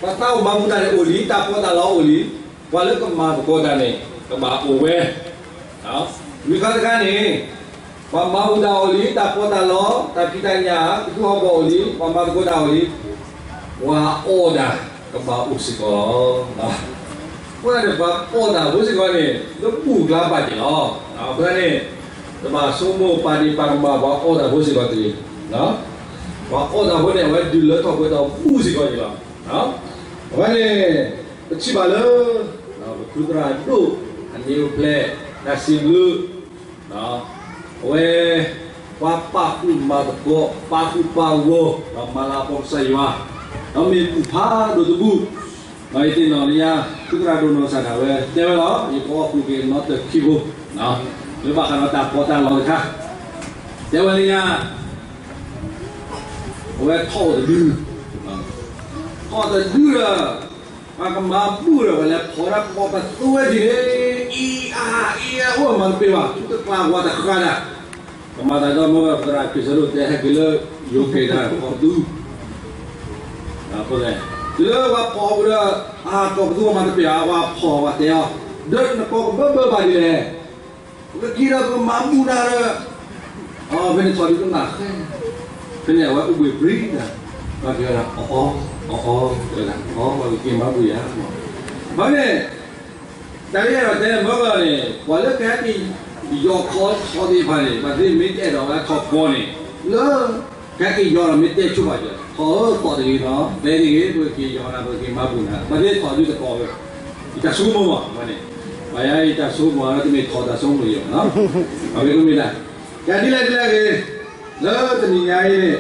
ပှၤသးအိၣ်မၤဘူၣ်တၢ်န့ၣ်အိၣ်လံ, တၢ်ပီးတၢ်လီအိၣ်လံ, ပှၤလၢကမၤသကိးတၢ်န့ၣ် ကဘၣ်အိၣ်ဝဲ လွံၢ်ခါတခါန့ၣ်, ပှၤမၤဘူၣ်တၢ်အိၣ်လံ, တၢ်ပီးတၢ်လီ, တၢ်ဖံးတၢ်ညၣ်, ကသူဟီၣ်ကဝီၤအိၣ်လံ, ပှၤမၤသကိးတၢ်အိၣ်လံ, ပှၤအီၣ်တၢ်ကဘၣ်အိၣ်စ့ၢ်ကီးလီၤ. အဃိသတးန့ၣ် ပှၤအီၣ်တၢ်ဖိစ့ၢ်ကီးန့ၣ် လၢဘူၣ်ကျါဘၣ်က့ၤလီၤ. အဃိသတးန့ၣ် တဘၣ်ဆိကမိၣ်ပာ်ဒ့ၣ်ပာ်ကမၣ် ပှၤအီၣ်တၢ်ဖိစ့ၢ်ကီးတဂ့ၤ, ပှၤအီၣ်တၢ်ဖိန့ၣ် အဝဲဒုးလၢထီၣ်ပှဲၤထီၣ်ဘူၣ်စ့ၢ်ကီးက့ၤလီၤ. အဃိန့ၣ် ပထံၣ်ဘၣ်လၢ ပထူသရၣ်ဒိၣ် အနံၤအိၣ်ဖျဲၣ် တၢ်စံးဘျုး အဝဲ ပှၤပာ်ဃုာ်မၤသကိး ပာ်ဃုာ်ပာ်ဂီၢ် ဒီးမၤလၤကပီၤကစၢ်ယွၤ ဒီးမ့ၢ်ဘူၣ်ဖးဒိၣ်တဘူၣ်, ဒီးယသ့ၣ်နီၣ်လၢညါ ထူသရၣ်ဒိၣ်နီၢ်ကစၢ်ဒၣ်ဝဲ တဲဝဲလီၤ ယကအီၣ်ဃုာ်က့ၤနီတခံဖိ လၢဘၣ်ဃးဒီးတၢ်ပီးတၢ်လီတခါ တဲဝဲလၢညါ အဝဲထီၣ်အိၣ်တဒု ထီၣ်တဒုဒီး ပှၤကမၤဘူၣ်ဒီး ပှၤလဲၤဖီၣ်တၢ်ကပီၤပသူဝဲဒ်န့ၣ် အံၤအါအံၤအါ အိၣ်မၤတပ့ၤဘၣ် ထူတကျါဝါတဃါဒၣ် ပမၤသးဒီးမ့ၢ်ဝဲသရၣ်ခရံာ်စၢ်ဒိၣ်တဲဟဲက့ၤလၢ ယိၤက့ၤတၢ်ကပီၤပသူ တုၤလၢပှၤဖီၣ်ဝဲဒီး အကပီၤပသူမၤတပ့ၤဘၣ် ပှၤဖီၣ်ပှၤတဲအီၤ ဒီးနကီၢ်ကဘၢဘၢဘၣ်ဒ်လဲၣ် ပကက့ၤဒီးပကမၤဘူၣ်နၤဒီး ဖဲန့ၣ်ထီၣ်ဒုးကနၣ်ဃဲ ဖဲန့ၣ်အဝဲအိၣ်ဘှံးဘှံးတၢ် ပှၤက့ၤဝဲဒၣ်အီၤအီၤ တဲဝဲဒၣ်အီၤ ပှၤကက့ၤမၤဘူၣ်ယၤ ဘၣ်န့ၣ် တၢ်လၢယအဲၣ်ဒိးတဲမ့ၢ်ဂ့ၤန့ၣ် ပှၤလၢကဟဲက့ၤယီၤခီထီသ့ၣ်တဖၣ်န့ၣ် ပှၤသ့ၣ်မ့ၢ်တအဲၣ်ဒိးဝဲထီၣ်ကီန့ၣ် လၢ ကဟဲက့ၤယီၤဒီးမ့ၢ်တဲဆိပာ်စၢၤ ထီၣ်အၢသီၣ်တဂ့ၤနီၤ ပဲတဂ့ၤ ပက့ၤယီၤနၤ ပက့ၤမၤဘူၣ်နၤ ပှၤသ့ၣ်ထီၣ်ဒုးတကီဘၣ် ယတၢ်ဆိကမိၣ်ဘၣ်န့ၣ် ပှၤယါယတၢ်ဆိကမိၣ်အါတမ့ၢ်ထီၣ်တၢ်ဆိကမိၣ်ယီၤနီၤ အဝဲကမ့ၢ်ဒၣ် ယၤဒ်လဲၣ်ဒ်လဲၣ်ဂ့ၤ လၢတနံၤညါအံၤန့ၣ်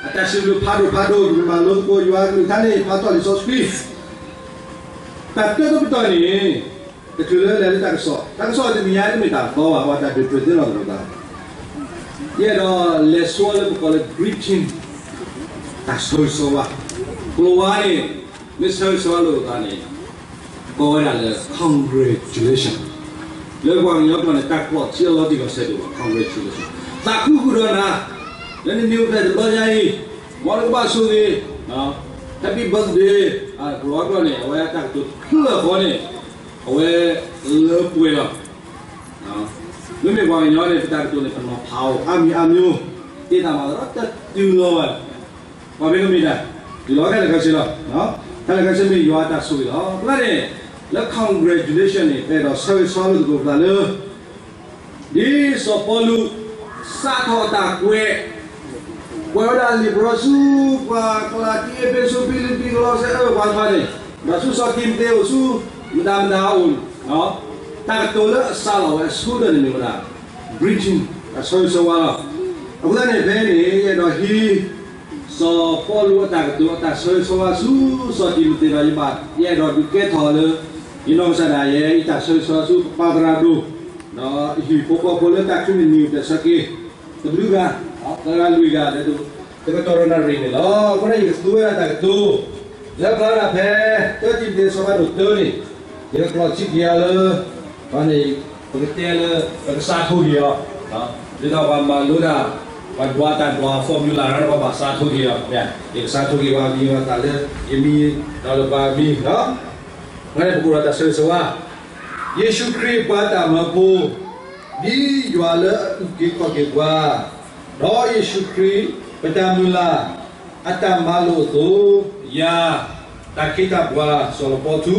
အတၢ်စံးဘျုးဖးဒိၣ်ဖးဒိၣ် ပကမၤလိသကိးယွၤအကလုၢ်ကထါန့ၣ် ဖးထီၣ်လံာ်စီဆှံ တၢ်တၢတပတီၢ်န့ၣ် တချုးလၢလဲၤလၢတၢ်ကစီၣ် တၢ်ကစီၣ်တနံၤညါတမ့ၢ်တၢ်သီဘၣ် ပှၤတၢ်ဒုးပျၢၤသ့လီၤသကိးသး ယအဲၣ်ဒိးလဲၤဆိလၢပကိးလၢ greeting တၢ်ဆၢဂ့ၤဆၢဝါ ကျိၤဝါန့ၣ် မ့ၢ်ဆၢဂ့ၤဆၢဝါလိာ်သးန့ၣ် ကိးဝဲဒၣ်လၢ congratulation လၢပှၤကညီကျိာ်န့ၣ် တၢ်ကျိာ်ထံအလီၤတံၢ်လီၤဆဲးဒိၣ်ဘၣ် congratulation သးခုဃုာ်ဒီးနၤ လၢနနံၤအိၣ်ဖျဲၣ်တဘျီညါအံၤ မ်နကဘၣ်ဆိၣ်ဂ့ၤ happy birthday ပလီၤကျိာ်န့ၣ် အဝဲတၢ်ကတိၤတဖျၢၣ်ဃီန့ၣ် အဝဲလၢပှဲၤလီၤ မ့မ့ၢ်ပှၤကညီန့ၣ် ပတၢ်ကတိၤန့ၣ် ပနီၤဖးအီၤ အါမံၤအါမံၤ တ့တၢ်မၤသးဒီးတတုၤလီၤဘၣ် ပှၤမ့ၢ်ကမ့ၢ်တၢ် တုၤလီၤခဲလၢာ်ခဲဆ့လီၤ ခဲလၢာ်ခဲဆ့မ့ၢ်ယွၤအတၢ်ဆိၣ်ဂ့ၤလီၤ အဃိသတးန့ၣ် လၢ congratulation န့ၣ် ပအဲၣ်ဒိးဆၢဂ့ၤဆၢဝါလိာ်သကိးပသးလၢ ဒ်စီၤပီလူး စးထီၣ်အတၢ်ကွဲး ကွဲးဝဲဒၣ်လံာ်ပရၢဆူ ပှၤကလၤတံ အ့းဖ့းစူး ဖံလံးပံး ကလီးစဲ အၢ ပှၤတဖၣ်န့ၣ် ဒီးဆူစီၤတံၤမသ့းအိၣ်ဆူ မတၤမတၤအိၣ် တၢ်ကတိၤလၢအစးလီၤဝဲအဆိဒီးန့ၣ်မ့ၢ်ဝဲဒၣ် greeting တၢ်ဆၢဂ့ၤဆၢဝါလီၤ. အဃိသတးန့ၣ် ဖဲအံၤန့ၣ် ယအဲၣ်ဒိးဟံး စီၤပီလူးအတၢ်ကတိၤ အတၢ်ဆၢဂ့ၤဆၢဝါဆူ စီၤတံၤမသ့းဒီး ယဘၣ် ယအဲၣ်ဒိးဒုးကဲထီၣ်လၢ ယနီၢ်ကစၢ်ဒၣ်ယဲ ယတၢ်ဆၢဂ့ၤဆၢဝါဆူ ပပၢ်သရၣ်ဒိၣ် ဒီးဟံၣ်ဖိဃီဖိလၢတၢ်ချံန့ၣ် နံၤအိၣ်ဖျဲၣ်ဆၢက့ၤ တဘျုးဂၤ သၢဂၤလွံၢ်ဂၤ လၢတကတီၢ်ရနၣ်ရံၣ်န့ၣ်လီၤ. အဃိန့ၣ် ယကသူဝဲဒၣ်တၢ်ကတိၤ လၢဖျါဒၣ်ဖဲ တၢတံၤမသ့း အဆၢဖးဒိၣ်တၢန့ၣ် ယကကျိးထံက့ၤအါလၢ အန့ၣ် ပကတဲလၢ ပကစးထီၣ်က့ၤအီၤ ဒ်သိးပှၤမၤလိတၢ် ပှၤဒွးတၢ်ဒွး formula ပှၤဘၣ်စးထီၣ်က့ၤအီၤ, ယကစးထီၣ်က့ၤပှၤမံၤပှၤသၣ်လၢ ယမံၤဒီးလၢပှၤမံၤလီၤ. အဃိန့ၣ် ပကအိၣ်ဒီးတၢ်ဆၢဂ့ၤဆၢဝါ, ယ့ၣ်ၡူးခရံာ်ပှၤတၢ်မၢဖိ, ဒ်ယွၤလၢအအုၣ်က့ၤခီၣ်က့ၤပှၤ, ဒီးယ့ၣ်ၡူးခရံာ်ပတၢ်မုၢ်လၢ် အတၢ်မၤလိာ်အသိး, ယၤ တၢ်ခ့တၢ်ပှၤ စီၤလပီထူ,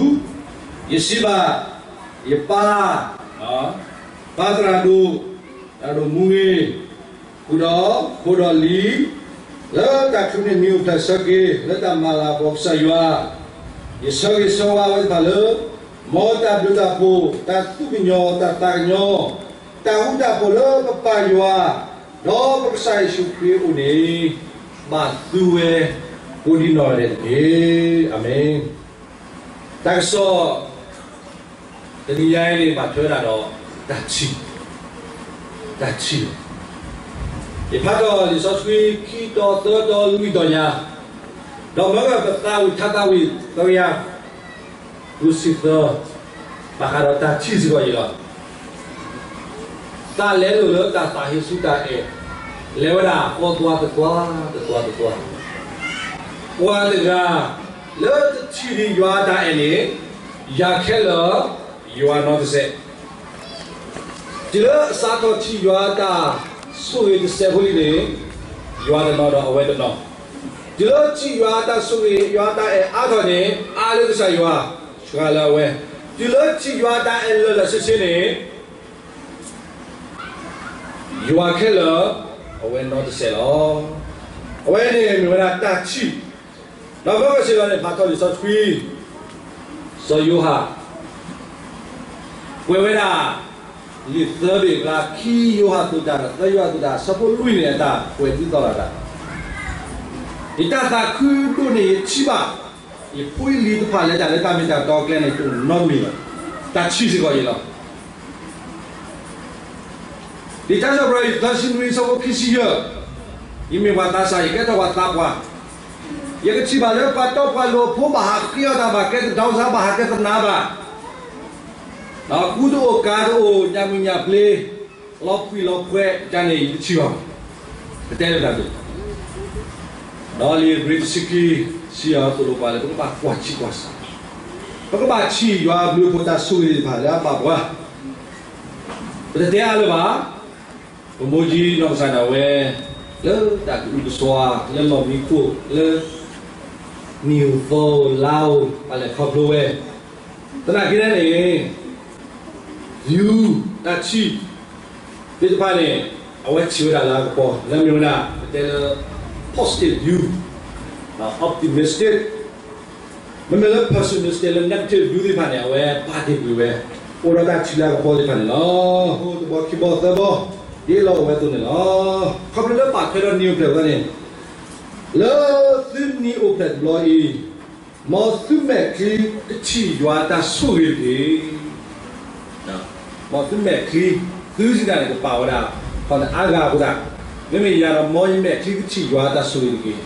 ယစံးဘၣ် ယပၢ်, ပၢ်သရၣ်ဒိၣ်, သရၣ်ဒိၣ်မူဂ့ၤ, ဃုာ်ဒီးဖိဒီးလံၤ, လၢတၢ်ချုးန့ၢ်နံၤအိၣ်ဖျဲၣ်ဆၢက့ၤ လၢတၢ်မၤလၤကပီၤကစၢ်ယွၤ, ယဆၢဂ့ၤဆၢဝါဝဲတဖၣ်လၢ မ်တၢ်ဘျုးတၢ်ဖှိၣ် တၢ်သူၣ်ကညီၤတၢ်သးကညီၤ, တၢ်ဃူတၢ်ဖိးလၢပပၢ်ယွၤ ဒီးပကစၢ်ယ့ၣ်ၡူးခရံာ်အအိၣ်န့ၣ် ဘၣ်သုဝဲ ကိးဒံနီၢ်ဒဲးတက့ၢ်. အၤမ့ၣ်. တၢ်ကစီၣ် တနံၤညါအံၤန့ၣ် ဘၣ်ထွဲဒၣ်ဒီး တၢ်ထံၣ်, တၢ်ထံၣ်လီၤ. ယဖးထီၣ်လံာ်စီဆှံ ခံတီၤသၢတီၤလွံၢ်တီၤညါ, ဒီးမၢကပသးဝံၣ်ထါသးဝံၣ်သၢကယၤ ဃုဆံသၢ, ဘၣ်ဃးဒီးတၢ်ထံၣ်စ့ၢ်ကီးအံၤလီၤ. တၢ်လဲလိာ်လၢတၢ်သးဟ့ဆူတၢ်အဲၣ်, လဲၤဝဲဒၣ်ကိးသွါတသွါ တသွါတသွါ, ပှၤတဂၤ လၢတထံၣ်ဒံးယွၤအတၢ်အဲၣ်န့ၣ် ယၤခဲလၢာ် ယွၤနီတစဲး, တုၤလၢအစးထီၣ်ထံၣ်ယွၤအတၢ် ဆိၣ်ဂ့ၤတစဲးဖိလံန့ၣ် ယွၤတနီၤဒီးအဝဲတနီၤ, တုၤလၢထံၣ်ယွၤအတၢ်ဆိၣ်ဂ့ၤ ယွၤအတၢ်အဲၣ်အါထီၣ်န့ၣ် အါလၢကစၢ်ယွၤ စှၤလၢအဝဲ, တုၤလၢထံၣ်ယွၤအတၢ်အဲၣ်လၢာ်လၢာ်ဆ့ဆ့န့ၣ် ယွၤခဲလၢာ် အဝဲနီတစဲးလီၤ. အဝဲန့ၣ်မ့ၢ်ဝဲဒၣ်တၢ်ထံၣ်, ဒီးမၢကစ့ၢ်ကီးန့ၣ် ဖးထီၣ်လံာ်စီဆှံ စီၤယိၤဟၣ် ကွဲးဝဲဒၣ် လံာ်သၢဘ့ၣ်အကျါ ခံယိၤဟၣ်အကတီၢ် သၢယိၤဟၣ်အကတီၢ် အဆၢဖိလွံၢ်န့ၣ် အတၢ်ကွဲးဒ်သိးလိာ်သး, ယတၢ်သးခုဒိၣ်န့ၢ်ယထံၣ်ဘၣ် ယဖိယလံၤတဖၣ်လဲၤတၢ်လၢတၢ်မ့ၢ်တၢ်တီအကျဲန့ၣ် တအိၣ်နီတမံၤဘၣ်, တၢ်ထံၣ်စ့ၢ်ကီးယံၤလီၤ. လံာ်တၢ်စီၣ်ပီ သၢဆံနွံ အဆၢဖိခံဆံယဲၢ်, ယမ့ၢ်ပှၤသးစၢ် ယကဲထီၣ်ပှၤသးပှၢ်, ယကထံၣ်ဘၣ်လၢပှၤတီပှၤလိၤအဖိ ဘၣ်ဟးဃ့အီၣ်တၢ် ဘၣ်ကဲသဒၣ်စါ ဘၣ်ဟးကဲသနါဘၣ်, ကူတအိၣ်ကၤတအိၣ် ညၣ်မုၢ်ညၣ်ဘျ့ လီၤဖှံလီၤဖှဲး တၢ်န့ၣ်ယတထံၣ်ဘၣ်, ပတဲလၢတၢ်ဒ် ဒီးလံာ်ဧ့ၤဘြံၤတဆံခံ စံးအသိးလိာ်ပှၤလၢ ပကဘၣ်ကွၢ်ဆံးကွၢ်ဆါ, ပကဘၣ်ထံၣ်ယွၤအဘျုးအဖှိၣ်တၢ်ဆိၣ်ဂ့ၤသ့ၣ်တဖၣ်လၢအဘၣ်ပှၤ, ပတတဲအါလၢၤဘၣ်, ပမိၢ်ကၠံနီၢ်ကစၢ်ဒၣ်ဝဲ လၢတၢ်ကအုကစွါ လၢလီၢ်မံခိၣ် လၢ နံၣ်အိၣ်သီအိၣ်လါအိၣ် ပလဲၤခီဖျိဝဲ, သနာ်က့န့ၣ် view တၢ်ထံၣ်သ့ၣ်တဖၣ်န့ၣ် အဝဲထံၣ်ဝဲဒၣ်လၢအကပီၤ လၢမ့ၢ်ဝဲဒၣ် ပတဲလၢ positive view, optimistic, မ့မ့ၢ်လၢ pessimistic လၢ negative view သ့ၣ်တဖၣ်န့ၣ် အဝဲပာ်တ့ၢ်ကွံာ်ဝဲ, အိၣ်ဒီးတၢ်ထံၣ်လၢအကပီၤသ့ၣ်တဖၣ်န့ၣ်လီၤ. တဘီခံဘီသၢဘီ ဒ်လီၤအိၣ်ဝဲအသိးန့ၣ်လီၤ. ခီဖျိလၢဘၣ်ထွဲဒီးနံၣ်အိၣ်ဖျဲၣ်အဃိန့ၣ်, လၢသုနံၣ်အိၣ်ဖျဲၣ်တဘျီအံၤ, မ်သုမဲာ်ချံကထံၣ်ယွၤအတၢ်ဆိၣ်ဂ့ၤတက့ၢ်. မ်သုမဲာ်ချံ, သုစံးတၢ်န့ၣ် ကပာ်ဝဲဒၣ် ခီန့ၣ်အါဂၤအဃိသတး, မ့မ့ၢ်ယၤဒီး မ်ယမဲာ်ချံကထံၣ်ယွၤအတၢ်ဆိၣ်ဂ့ၤတက့ၢ်.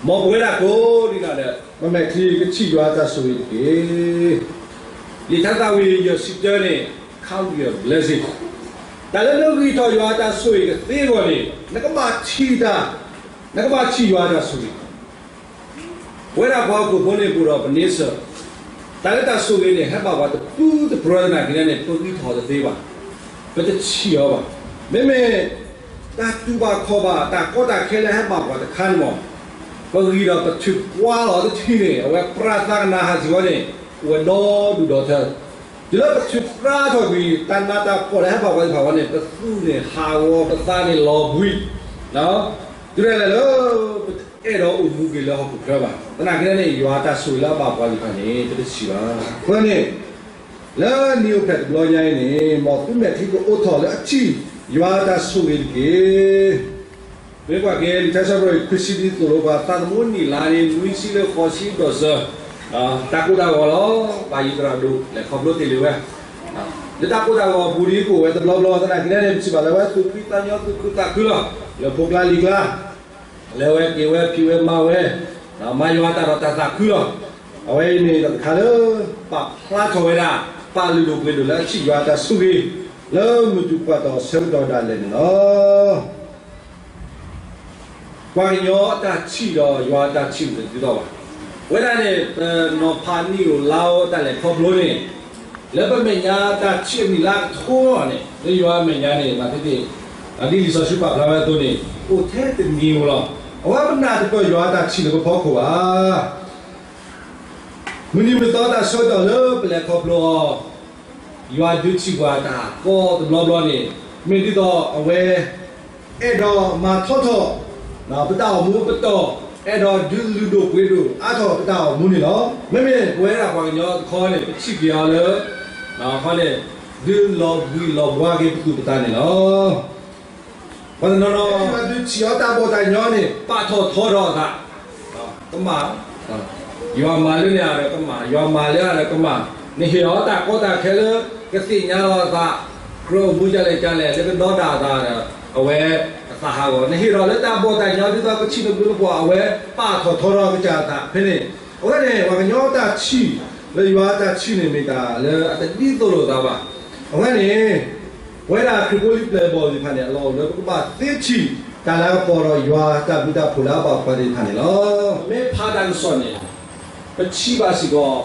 မ်ပဝဲဒၣ်ကိးဒံးနီၢ်ဒီး ပမဲာ်ချံကထံၣ်ယွၤအတၢ်ဆိၣ်ဂ့ၤတက့ၢ်. လံာ်ထါသးဝံၣ်ယဲၢ်ဆံတၢန့ၣ် count your blessing, တၢ်လၢနဂံၢ်ထီၣ်ယွၤအတၢ်ဆိၣ်ဂ့ၤကသ့အဂီၢ်န့ၣ် နကဘၣ်ထံၣ်တၢ်, နကဘၣ်ထံၣ်ယွၤအတၢ်ဆိၣ်ဂ့ၤ ပဝဲဒၣ်ပှၤဟီၣ်ခိၣ်ဖိန့ၣ် ပအိၣ်ဒီးပန့ဆၢၣ်, တၢ်လၢတၢ်ဆိၣ်ဂ့ၤန့ၣ် ဟဲဘၣ်ပှၤတပူၤတပြၢသနာ်က့န့ၣ် ပဂံၢ်ထီၣ်တသ့ဘၣ်, ပတထံၣ်အီၤဘၣ်. မ့မ့ၢ် တၢ်တူၢ်ဘၣ်ခီၣ်ဘၣ် တၢ်ကီတၢ်ခဲလၢဟဲဘၣ်ပှၤတခါန့ၣ်မး, ပဂံၢ်ဒီးပထုးပှါလီၤတထံၣ်န့ၣ် အဝဲပြးသးကနၤဟးစ့ၢ်ကီးန့ၣ် အိၣ်ဝဲဒီဒူၣ်ဒီထၢ တုၤလၢပထုးပြါထီၣ်ကွံာ် တၢ်နးတၢ်ဖှီၣ်လၢဟဲဘၣ်ပှၤသ့ၣ်တဖၣ်ဝဲန့ၣ် ပသူၣ်န့ၣ်ဟးဂီၤ ပသးန့ၣ်လီၤဘှံး, တုၤဒၣ်လဲာ်လၢ ပတအဲၣ်ဒိးအိၣ်မူက့ၤလၢဟီၣ်ခိၣ်ချၢဘၣ်. သနာ်က့န့ၣ် ယွၤအတၢ်ဆိၣ်ဂ့ၤလၢအဘၣ်ပှၤသ့ၣ်တဖၣ်န့ၣ် ပတထံၣ်ဘၣ်. အဃိန့ၣ် လၢနံၣ်အိၣ်ဖျဲၣ်တဘျီညါအံၤန့ၣ် မ်သုမဲာ်ချံကအိးထီၣ်လၢအထံၣ်ယွၤအတၢ်ဆိၣ်ဂ့ၤတက့ၢ်. မ့ၢ်ကွၢ်က့ၤ လံာ်ထါစံးပတြၢၤ ခွံဆံ ဒ်သိးလိာ်ပှၤ သးသမူနံၣ်လါန့ၣ် နွံဆံလၢဃိးဆံဒီးစၢၤ တၢ်ကိၢ်တၢ်ဂီၤလီၤ. ဘၣ်ယံၤသရၣ်ဒိၣ် လဲၤခီဖျိတ့ၢ်လံဝဲ လၢတၢ်ကိၢ်တၢ်ဂီၤအပူၤဒ်ကအိၣ်ဝဲတဘျီဘျီ သနာ်က့န့ၣ် ပထံၣ်ဘၣ်လၢဝဲသူၣ်ဖှံသးညီသူၣ်ခုသးခုလီၤ. လၢဖိကျါလံၤကျါ လဲၤဝဲက့ၤဝဲဖံးဝဲမၤဝဲ မၤယွၤအတၢ်ဒီးတၢ်သးခုလီၤ. အဝဲအံၤန့ၣ်ဒီးတခါလၢ ပာ်ဖျါထီၣ်ဝဲဒၣ် ပာ်လုၢ်ဒိၣ်ပှ့ၤဒိၣ်လၢအထံၣ်ယွၤအတၢ်ဆိၣ်ဂ့ၤ လၢမုၢ်တူၢ်ပှၢ်တီၢ်ဆၢကတီၢ်ဒၣ်လဲာ်န့ၣ်လီၤ. ပှၤကညီအတၢ်ထံၣ်ဒီးယွၤအတၢ်ထံၣ်န့ၣ်တဒ်သိးဘၣ်. အဝဲဒၣ်န့ၣ် ပနီၤဖးနံၣ်ဧိၤလါဧိၤတၢ်လဲၤခီဖျိန့ၣ် လၢပမဲာ်ညါတၢ်ထံၣ်အနံၣ်လါကထိန့ၣ် လၢယွၤအမဲာ်ညါန့ၣ် မၤသ့သ့ၣ် ဒ်လံာ်စီဆှံပာ်ဖျါဝဲအသိးန့ၣ် အိၣ်ထဲတနံၤဧိၤလီၤ. အဝဲပနၢ်တပၢၢ်ယွၤအတၢ်ထံၣ်လၢပဖီခိၣ်ဘၣ်. မုၢ်နံၤမုၢ်သီတၢ်ဆၢကတီၢ်လၢပလဲၤခီဖျိအီၤ ယွၤဒုးထံၣ်ပှၤတၢ်ကီတဘျီဘျီန့ၣ် မ့ၢ်ဒ်သိးအဝဲ အဲၣ်ဒိးမၤထီထီၣ် ပတၢ်အိၣ်မူအပတီၢ်, အဲၣ်ဒိးဒုးလုၢ်ဒိၣ်ပှ့ၤဒိၣ်အါထီၣ်ပတၢ်အိၣ်မူန့ၣ်လီၤ. မ့မ့ၢ်ပဝဲဒၣ်ပှၤကညီတခီန့ၣ် ပထံၣ်က့ၤအီၤလၢ ခီန့ၣ် ဒုးလီၤဘှံးလီၤဘှါက့ၤပသူၣ်ပသးန့ၣ်လီၤ. ပှၤတနီၤနီၤ ဒုးထံၣ်အီၤတၢ်ဘီၣ်တၢ်ညီန့ၣ် ပာ်ထီၣ်ထီထီၣ်အသး ကမၣ်, ယွၤမၤလၢန့ၣ်ဒီးကမၣ်, ယွၤမၤလၢအဒီးကမၣ်, နဟ့ၣ်လီၤတၢ်ကီတၢ်ခဲလၢ ကသ့ၣ်ညါလီၤအသး, ကြၢးအိၣ်မူဒ်လဲၣ်ဒ်လဲၣ် လၢကဒီဒၣ်အသးဒီး အဝဲအသးဟးဂီၤ, နဟ့ၣ်လီၤလၢတၢ်ဘီၣ်တၢ်ညီဒ်သိးကထံၣ်နဘျုးနဖှီၣ် အဝဲပာ်ထီၣ်ထီထီၣ်ကစၢ်အသးဖဲန့ၣ်, အဝဲန့ၣ် ပှၤကညီတၢ်ထံၣ် လၢယွၤတၢ်ထံၣ်န့ၣ်မ့ၢ်တၢ်လၢအတဒ်သိးလိာ်သးဘၣ်. အဝဲန့ၣ် ပဝဲဒၣ်ခရံာ်ဖိလံပျဲၢ်ဘီၣ်သ့ၣ်တဖၣ်န့ၣ် အလီၢ်အိၣ်လၢပကဘၣ်သ့ထံၣ် တၢ်လၤကပီၤဒီးယွၤတၢ်ဘျုးတၢ်ဖှိၣ်လၢအဘၣ်ပှၤသ့ၣ်တဖၣ်န့ၣ်လီၤ. မ့ၢ်ဖးတၢ်ကစီၣ်န့ၣ် ပထံၣ်ဘၣ်စ့ၢ်ကီး တၢ်လၢအဟ့ၣ်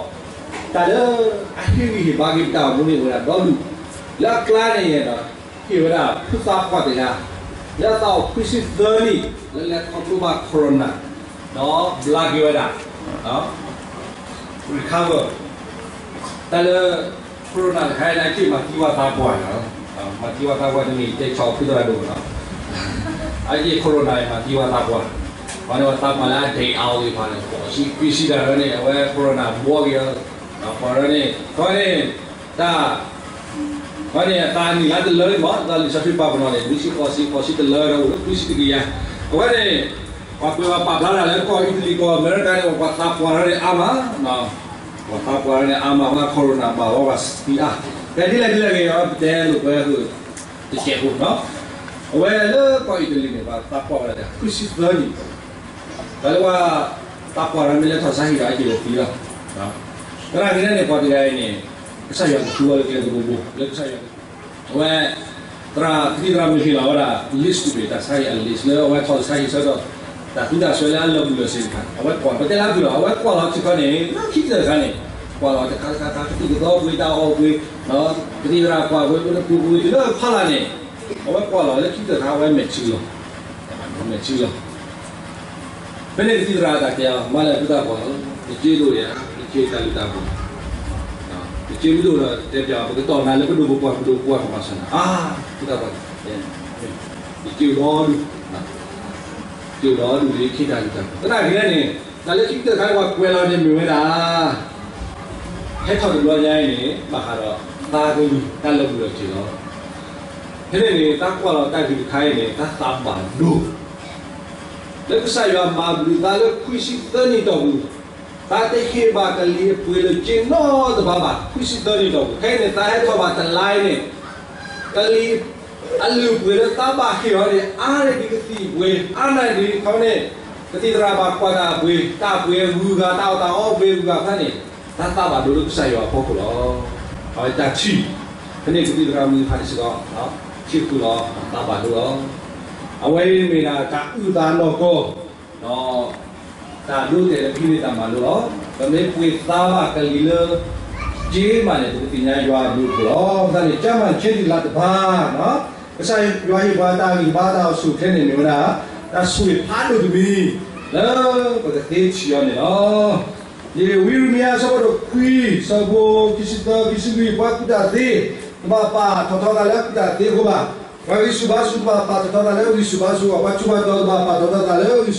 ဂံၢ်ဟ့ၣ်ဘါက့ၤပတၢ်အိၣ်မူန့ၣ်အိၣ်ဝဲဒၣ်ဒီဒူၣ်, လၢအကျါန့ၣ်ဒီး ဟ့ၣ်ဝဲဒၣ်ဖိသၣ်ပှၢ်တဂၤ လၢအသးအိၣ်ခွံဆံသၢနံၣ် လၢလဲၤခီဖျိဘၣ် corona ဒီးဘျါက့ၤဝဲဒၣ် recover တၢ်လၢ corona တခါအံၤ အက့ၢ်မၤသံဝဲသးပှၢ်န့ၣ်လီၤ. မၤသံဝဲသးပှၢ်တမ့ၢ်တဲဆီၣ်ဖုသရၣ်ဒိၣ်နီၤ, အက့ၢ် corona အံၤမၤသံဝဲသးပှၢ်, ပှၤန့ၣ်ပှၤသးပှၢ်လၢအဒဲးအါအီၤသ့ၣ်တဖၣ်န့ၣ် ဃိးဆံခွံဆံတၢ်လၢန့ၣ် အဝဲ corona ဘှီက့ၤအီၤ, ပှၤလၢန့ၣ် ခီန့ၣ် တၢ် ခီန့ၣ် အသးနံၣ်လါတလၢန့ၣ်မး တၢ်လံာ်စီဆှံပာ်ပနီၣ်န့ၣ် နွံဆံဃိးဆံ ဃိးဆံတလၢဒီးအိၣ်လၢခွံဆံတကယၤ, အဝဲန့ၣ် ပှၤကွဲးပာ်ဖျါတၢ်လၢကီၢ်အံၣ်တလံၤ ကီၢ်အမဲရကၤန့ၣ် ပှၤသးပှၢ်လၢန့ၣ်အါမး ပှၤသးပှၢ်လၢန့ၣ်အါမး မ့ၢ် corona ဘၣ်ဝဲပှၤသံအါ, ဖဲဒ်လဲၣ်ဒ်လဲၣ်ဂ့ၤ ပတဲလိာ်ကွဲဃုာ် တစဲးဖိနီၤ, အဝဲလၢကီၢ်အံၣ်တလံၤန့ၣ် ပှၤသးပှၢ်ဝဲဒၣ်ခွံဆံသၢနံၣ်, တၢ်လၢပှၤသးပှၢ်လၢမ့ၢ်လဲၤထီၣ်ဆါဟံၣ်ဒီး အက့ၢ်လၢသံလီၤ, သရၣ်က့ၤန့ၣ် ပှၤတဂၤအံၤန့ၣ် ကစၢ်ယွၤကသူဝဲလၢကျဲသဘိဘိ လၢကစၢ်ယွၤ အဝဲ သရၣ် ကသံၣ်သရၣ်မုၣ်ဟ့ၣ်လီၤဝဲဒၣ် list တဘ့ၣ် တၢ်ဆါဟံၣ်အ list လၢအဝဲထီၣ်ဆါဟံၣ်ဆၢကတီၢ် တၢ်သူတၢ်စွဲလၢအလီၤဘှံးလီၤစ့ၢ်တဖၣ် အဝဲကွၢ် ပတဲလၢအပူၤလီၤ အဝဲကွၢ်လီၤထံခီန့ၣ် လၢခံကတၢၢ်တခါန့ၣ် ကွၢ်လီၤတခါတခါတခါ ကသံၣ်ကသီပှ့ၤ တၢ်အီၣ်ပှ့ၤ ကသံၣ်သရၣ်ကွၢ်ပှ့ၤ ပတပူၤပှ့ၤ တုၤလၢဖီလာ်န့ၣ် အဝဲကွၢ်လီၤလၢခံကတၢၢ်တခါ အဝဲမဲာ်ထံလီၤ မဲာ်ထံလီၤ ဖဲန့ၣ်ကသံၣ်သရၣ်အတၢ်တဲအီၤ မၤလၢအပုၢ်သးပှၢ်ဧၢ, ယက့ဒိၣ်ယၤ ယက့တၢ်လုၢ်တၢ်ပှ့ၤ, ယက့မ့ၢ်ဒိၣ်ဒီး တဲပျး ပကတီၢ်နၤလၢပဒိၣ်ပပှၢ် ပဒိၣ်ပပှၢ်ကမၤစၢၤနၤ, အါ ပုၢ်သးပှၢ် ယက့အိၣ်ဒီဒူၣ်, က့အိၣ်ဒီဒူၣ်လၢယက့တၢ်လုၢ်တၢ်ပှ့ၤ, သနာ်က့န့ၣ် တၢ်လၢခံကတၢၢ်ခါန့ၣ် ပှၤကွဲးလီၤန့ၣ်မ့ၢ်ဝဲဒၣ် ဟဲထီၣ်တဘျီညါအံၤန့ၣ် ဘၣ်ဃးဒီးသးကလုၢ်တၢ်လီၤဘှံးလီၤစ့ၢ်လီၤ. ဖဲန့ၣ်န့ၣ် သးကွၢ်လီၤတၢ်ဂ့ၢ်တခါအံၤန့ၣ် သးသးဘၣ်ဒိ လၢကစၢ်ယွၤမၤဘျုးသးလၢခွံဆံသၢနံၣ်တီၢ်ပူၤ, သးတဟ့ၣ်ဘၣ်ကလံၤအပှ့ၤလၢက့နီတဘ့ၣ်ဘၣ် ခွံဆံသၢနံၣ်တီၢ်ပူၤ, ဖဲန့ၣ်သးဟဲထီၣ်ဘၣ်တလါအံၤန့ၣ် ကလံၤအလုၢ်အပှ့ၤလၢသးဘၣ်ဟ့ၣ်အီၤန့ၣ် အါန့ၢ်ဒံးကသံၣ်ပှ့ၤ အါန့ၢ်ဒံးခီန့ၣ် ကသံၣ်သရၣ်ဘၣ်ကွၢ်တၢ်အပှ့ၤ တၢ်ပှ့ၤဂုၤဂၤ တၢ်အီၣ်တၢ်အီပှ့ၤဂုၤဂၤဖဲန့ၣ် သးသးဘၣ်ဒိလၢကစၢ်ယွၤအဖီခိၣ်လီၤ. အဝဲတၢ်ထံၣ် ဖဲန့ၣ်ကသံၣ်သရၣ်မုၣ်တဖၣ်န့ၣ်စ့ၢ်ကီး ထံၣ်ဃုာ်လီၤ သးဘၣ်ဒိလီၤ. အဝဲအံၤမ့ၢ်ဒၣ်တၢ်အုၣ်သးနီၢ်ကီၢ် ဒီး တၢ်ဒိတဲာ်လၢပဟံးန့ၢ်တၢ်မၤလိလီၤ. ပမ့ၢ်ပှ့ၤသးဘၣ်ကလံၤလၢ က့မးန့ၣ် ပကသ့ၣ်ညါယွၤအဘျုးအဖှိၣ်လီၤ. ပသးန့ၣ် ကၢ်မၤဆ့ဒံးလါတဖၣ် ကစၢ်ယွၤဟ့ၣ်ပှၤတၢ်ဂံၢ်ဘါတၢ်အိၣ်ဆူၣ်အိၣ်ချ့န့ၣ်မ့ၢ်ဝဲဒၣ် တၢ်ဆိၣ်ဂ့ၤဖးဒိၣ်တမံၤ လၢပကသ့ထံၣ်အီၤန့ၣ်လီၤ. ယဝံယံးရမံယၤအဆၢဖိတခွံ အဆၢဖိခံဆံသၢ ခံဆံလွံၢ် ပှၤကူၣ်တၢ်သ့ တဘၣ်ပာ်ထီၣ်ထီသးလၢကူၣ်တၢ်သ့အဃိဘၣ်. ပှၤဂံၢ်ဆူၣ်ဘါဆူၣ်တဘၣ်ပာ်ထီၣ်ထီသးလၢဂံၢ်ဆူၣ်ဘါဆူၣ်အဂီၢ်, ပှၤထူးပှၤတီၤတဘၣ်ပာ်ထီၣ်ထီသးလၢဂံၢ်ဆူၣ်ဘါဆူၣ်အဃိဘၣ်. မ့မ့ၢ်တခီကဘၣ်ထံၣ်ဝဲဒၣ်လၢယွၤ မ့ၢ်ပှၤလၢဟ့ၣ်လီၤတၢ်ကူၣ်သ့, ဟ့ၣ်လီၤတၢ်ဂံၢ်ဆူၣ်ဘါဆူၣ်တၢ်ထူးတၢ်တီၤလၢဖီခိၣ်ဖိ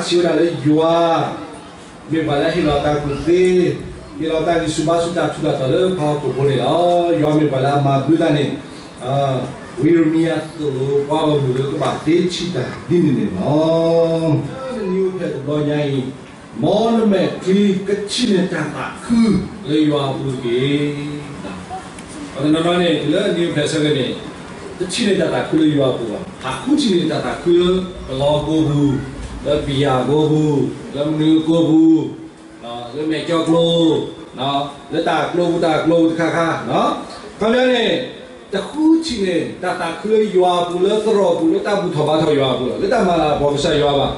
န့ၣ်လီၤ. ယွၤမ့ၢ်ပှၤလၢအမၤဘျုးတၢ်န့ၣ် ဝံယံးရမံယၤသိၣ်လိ ပှၤဂီၢ်မုၢ်လၢကဘၣ်သ့ထံၣ်တၢ်ဒ်န့ၣ်န့ၣ်လီၤ. နနံၤအိၣ်ဖျဲၣ်တဘျီညါအံၤ, မ်နမဲာ်ချံကထံၣ်န့ၢ်တၢ်သးခုလၢယွၤအပူၤတက့ၢ်. ပှၤတနီၤနီၤန့ၣ် တုၤလၢနံၤအိၣ်ဖျဲၣ်ဆၢကတီၢ်န့ၣ် တထံၣ်န့ၢ်တၢ်သးခုလၢယွၤအပူၤဘၣ်. ဟးဃုထံၣ်န့ၢ်တၢ်သးခုလၢ ကလီကိပူၤ, လၢပယၤကိပူၤ, လၢမနုၤကိပူၤ, လၢမဲာ်ကၠီကျိ, လၢတၢ်ကျိပူၤတၢ်ကျိပူၤတခါခါ, ခီပညီန့ၣ် တဃုထံၣ်န့ၣ် တၢ်သးခုလၢယွၤအပူၤ လၢသရိာ်ပူၤ လၢတၢ်ဘူၣ်ထီၣ်ဘါထီၣ်ယွၤအပူၤလီၤ, လၢတၢ်မၤလၤကပီၤကစၢ်ယွၤဘၣ်.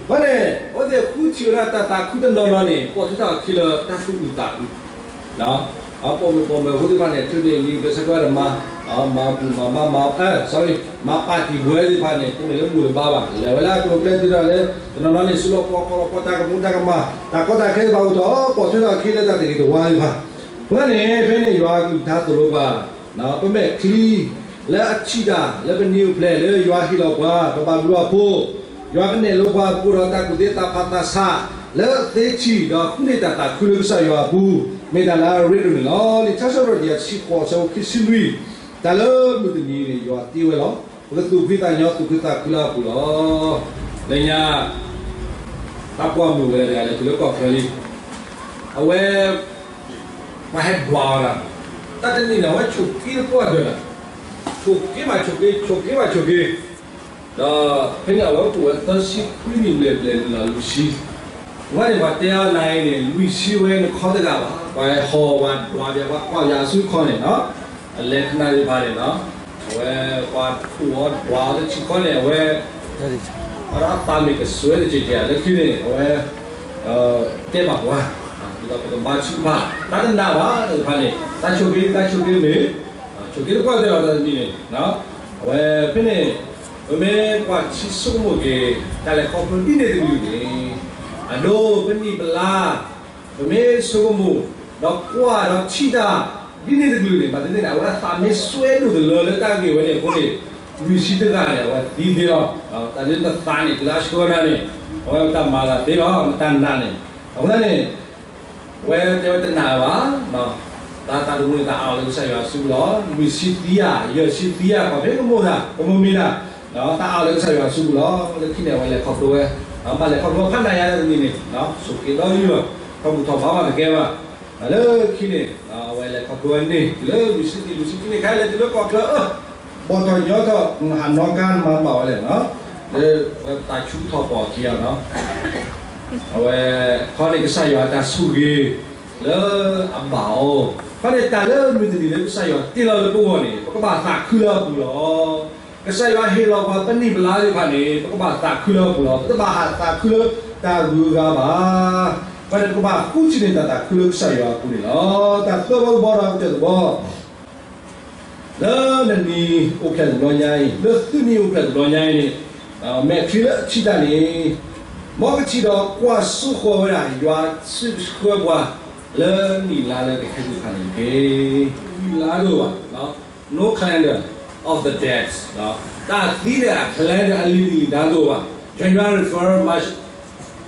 အဃိန့ၣ် အဝဲသ့ၣ်ဃုထံၣ်ဝဲဒၣ်တၢ်သးခုတနီၤနီၤန့ၣ် ပိာ်ထွဲထီၣ်အခံလၢတၢ်သူၣ်အုးသးအုး ပိာ်မုၣ်ပိာ်မၢၤဖိသ့ၣ်တဖၣ်န့ၣ် တုၤန့ၣ်လံ ပဆၢကတီၢ်တမၤ မၤဘူၣ်မၤဘါ မၤ sorry မၤပာ်တံၢ်ပဝဲသ့ၣ်တဖၣ်န့ၣ် တမ့ၢ်လၢဘူၣ်လၢဘါဘၣ်, လဲၤဝဲလၢအကျိၤအကျဲတုၤဒၣ်လဲာ် တနီၤနီၤန့ၣ် စုလီၢ်ပီၢ်ခီၣ်လီၢ်ပီၢ် တၢ်ကမူတၢ်ကမၣ် တၢ်ကီတၢ်ခဲသ့ၣ်တဖၣ်အိၣ်ထီၣ် ပိာ်ထွဲထီၣ်အခံလၢတၢ်တဂ့ၤတဝါသ့ၣ်တဖၣ်. အဃိန့ၣ် ဖဲန့ၣ်ယွၤအကလုၢ်ကထါသိၣ်လိပှၤ ပမဲာ်ချံ လၢအထံၣ်တၢ် လၢပနံၤအိၣ်ဖျဲၣ် လၢယွၤဟ့ၣ်လီၤပှၤ ပဘၣ်ဘျုးဘၣ်ဖှိၣ်, ယွၤကနဲၣ်လိပှၤ ပကအိၣ်ဒီးတၢ်ကူၣ်သ့သးဖးသးဆး လၢသ့ထံၣ် ဒီးဃုန့ၢ်တၢ်သးခုလၢကစၢ်ယွၤအပူၤ မ့ၢ်တၢ်လၢအရ့ဒိၣ်န့ၣ်လီၤ. လံာ်ထါစံးပတြၢၤ တကယၤတဆံဃိး အဆၢဖိခံဆံလွံၢ်, တၢ်လၢမုၢ်တနံၤန့ၣ် ယွၤတ့ဝဲလီၤ. ပကသူၣ်ဖှံသးညီ သူၣ်ခုသးခုလၢအပူၤလီၤ. လၢညါ တၢ်ကွၢ်မုာ်ဝဲဒၣ်တဂၤလၢ တုၤလၢကီၢ်ချၢလံ, အဝဲ ပှၤဟဲဒွးအီၤဒၣ်, တၢ်တနံၤန့ၣ် အဝဲဆိးက့တပှၢ်ဒၢးဒၣ်, ဆိးက့ဘၣ်ဆိးက့ ဆိးက့ဘၣ်ဆိးက့, ဒီးဖဲန့ၣ်အဝဲအိၣ်ဝဲသၢဆံခွံနံၣ်ဘျဲၣ်ဘျဲၣ် နုာ်လီၤလွံၢ်ဆံ, အဝဲန့ၣ်ပှၤတဲအီၤနၤအံၤန့ၣ် လွံၢ်ဆံဝဲနခီတဂၤဘၣ်, ပှၤဟဲဟီၣ်ဝဲဒွးပှၤ ပှၤကွၢ်ယၤအစုခီန့ၣ်, အလဲၤခနၣ်သ့ၣ်တဖၣ်န့ၣ် အဝဲပှၤခိၣ်အီၤဒွးအီၤတဆံခီန့ၣ် အဝဲ အဝဲဒၣ်သးမ့ၢ်ကစွဲတက့ၢ်က့ၢ် လၢခံန့ၣ် အဝဲ တဲဘၣ်ပှၤ, ဒ်သိးပကဘါထုကဖၣ် တၢ်တနာ်ဘၣ်တဖၣ်န့ၣ် တၢ်ဆိးက့ တၢ်ဆိးက့မ့ၢ် ဆိးက့တပှၢ်တဲလီၤတၢ်တမံၤန့ၣ်, အဝဲဖဲန့ၣ် ပမ့ၢ်ကွၢ်ထံဆိကမိၣ်က့ၤ တၢ်လဲၤခီဖျိဒ်န့ၣ်တကလုာ်န့ၣ် အဒိ ပနံၣ်ပလါ ပမ့ၢ်ဆိကမိၣ် ဒီးကွၢ်ဒီးထံၣ်တၢ် ဒ်န့ၣ်တကလုာ်န့ၣ် ဘၣ်သ့ၣ်သ့ၣ်န့ၣ် အဝဲအသးမ့ၢ်စွဲဒိၣ်တလၢလၢတၢ်ဂ့ၢ်ဝဲန့ၣ်အဃိန့ၣ် လွံၢ်ဆံတဂၤန့ၣ် အဝဲသံသ့လီၤ. တၢ်လၢနသးန့ၣ် တုၤလၢအဆှၢနၤန့ၣ် အဝဲတၢ်မၤလၤသ့လီၤ နတၢ်နာ်န့ၣ်, အဃိသတးန့ၣ် အဝဲတဲဝဲတနာ်ဘၣ်, တၢ်သးတမုာ်န့ၣ် တၢ်အးလၢကစၢ်ယွၤအစုပူၤလီၤ. လွံၢ်ဆံသံဧါ ယဲၢ်ဆံသံဧါ ပှၤဖဲကမိၣ်တၢ် ကမိၣ်မ့ၢ်တၢ်, တၢ်အးလၢကစၢ်ယွၤအစုပူၤလီၤ. လၢခံန့ၣ် အဝဲလဲၤခီဖျိဝဲ, ဘၣ်လဲၤခီဖျိဖးနးယါတနံၤန့ၣ် ဆိးက့ဒီးယုၢ်လီၤ ခီပူၤထီၣ်ဘးဘၣ်တကဲဘၣ်. လၢခံန့ၣ် အဝဲလဲၤခီဖျိဝဲန့ၣ် တုၤလၢလွံၢ်ဆံသံ လွံၢ်ဆံခံန့ၣ် ခဲလၢာ်တုၤလၢကီၢ်ချၢအၢ ဘီၣ်ထီၣ်ညီထီၣ် ဟးနီၣ်ကါမၤဘၣ်ဝဲလဲၣ်, လၢတၢ်ဆူထီၣ်ပီၢ်ခံအီၤ အဝဲ ခီန့ၣ်ကစၢ်ယွၤအတၢ်ဆိၣ်ဂ့ၤ လၢအဘၣ်အီၤ, ခီန့ၣ်တၢ်လၢမုၢ်တနံၤလၢကစၢ်ယွၤတ့လီၤလၢပဂီၢ်န့ၣ် ပကဘၣ်သးခုလၢအပူၤလီၤ. ကစၢ်ယွၤဟ့ၣ်လီၤပှၤပနံၣ်ပလါသ့ၣ်တဖၣ်န့ၣ် ပကဘၣ်သးခုလၢအပူၤလီၤ. ပတဘၣ်ဟးသးခုလၢတၢ်ဂုၤဂၤဘၣ်. ဖဲန့ၣ်ပကဘၣ်ဃုထံၣ်န့ၢ်တၢ်သးခုလၢကစၢ်ယွၤအပူၤန့ၣ်လီၤ. တၢ်သၢဘီတဘီဒီးကတၢၢ်တဘီ လၢနနံၤအိၣ်ဖျဲၣ်တဘျီညါအံၤ လၢသုနံၤအိၣ်ဖျဲၣ်တဘျီညါအံၤန့ၣ် မဲာ်ချံလၢအထံၣ်တၢ်န့ၣ် မ်ကထံၣ်ဒီးကွၢ်စိဃီၤဝဲဒၣ် ယွၤစုကဆှၢပှၤ လၢနံၣ်လါလၢကဟဲသ့ၣ်တဖၣ်န့ၣ်တက့ၢ်. နံၣ်လါတအိၣ်ဘၣ်, no calendar of the dead, တၢ်သံန့ၣ် အ calendar အလံာ်နံၣ်လါတအိၣ်ဘၣ်, January, February, March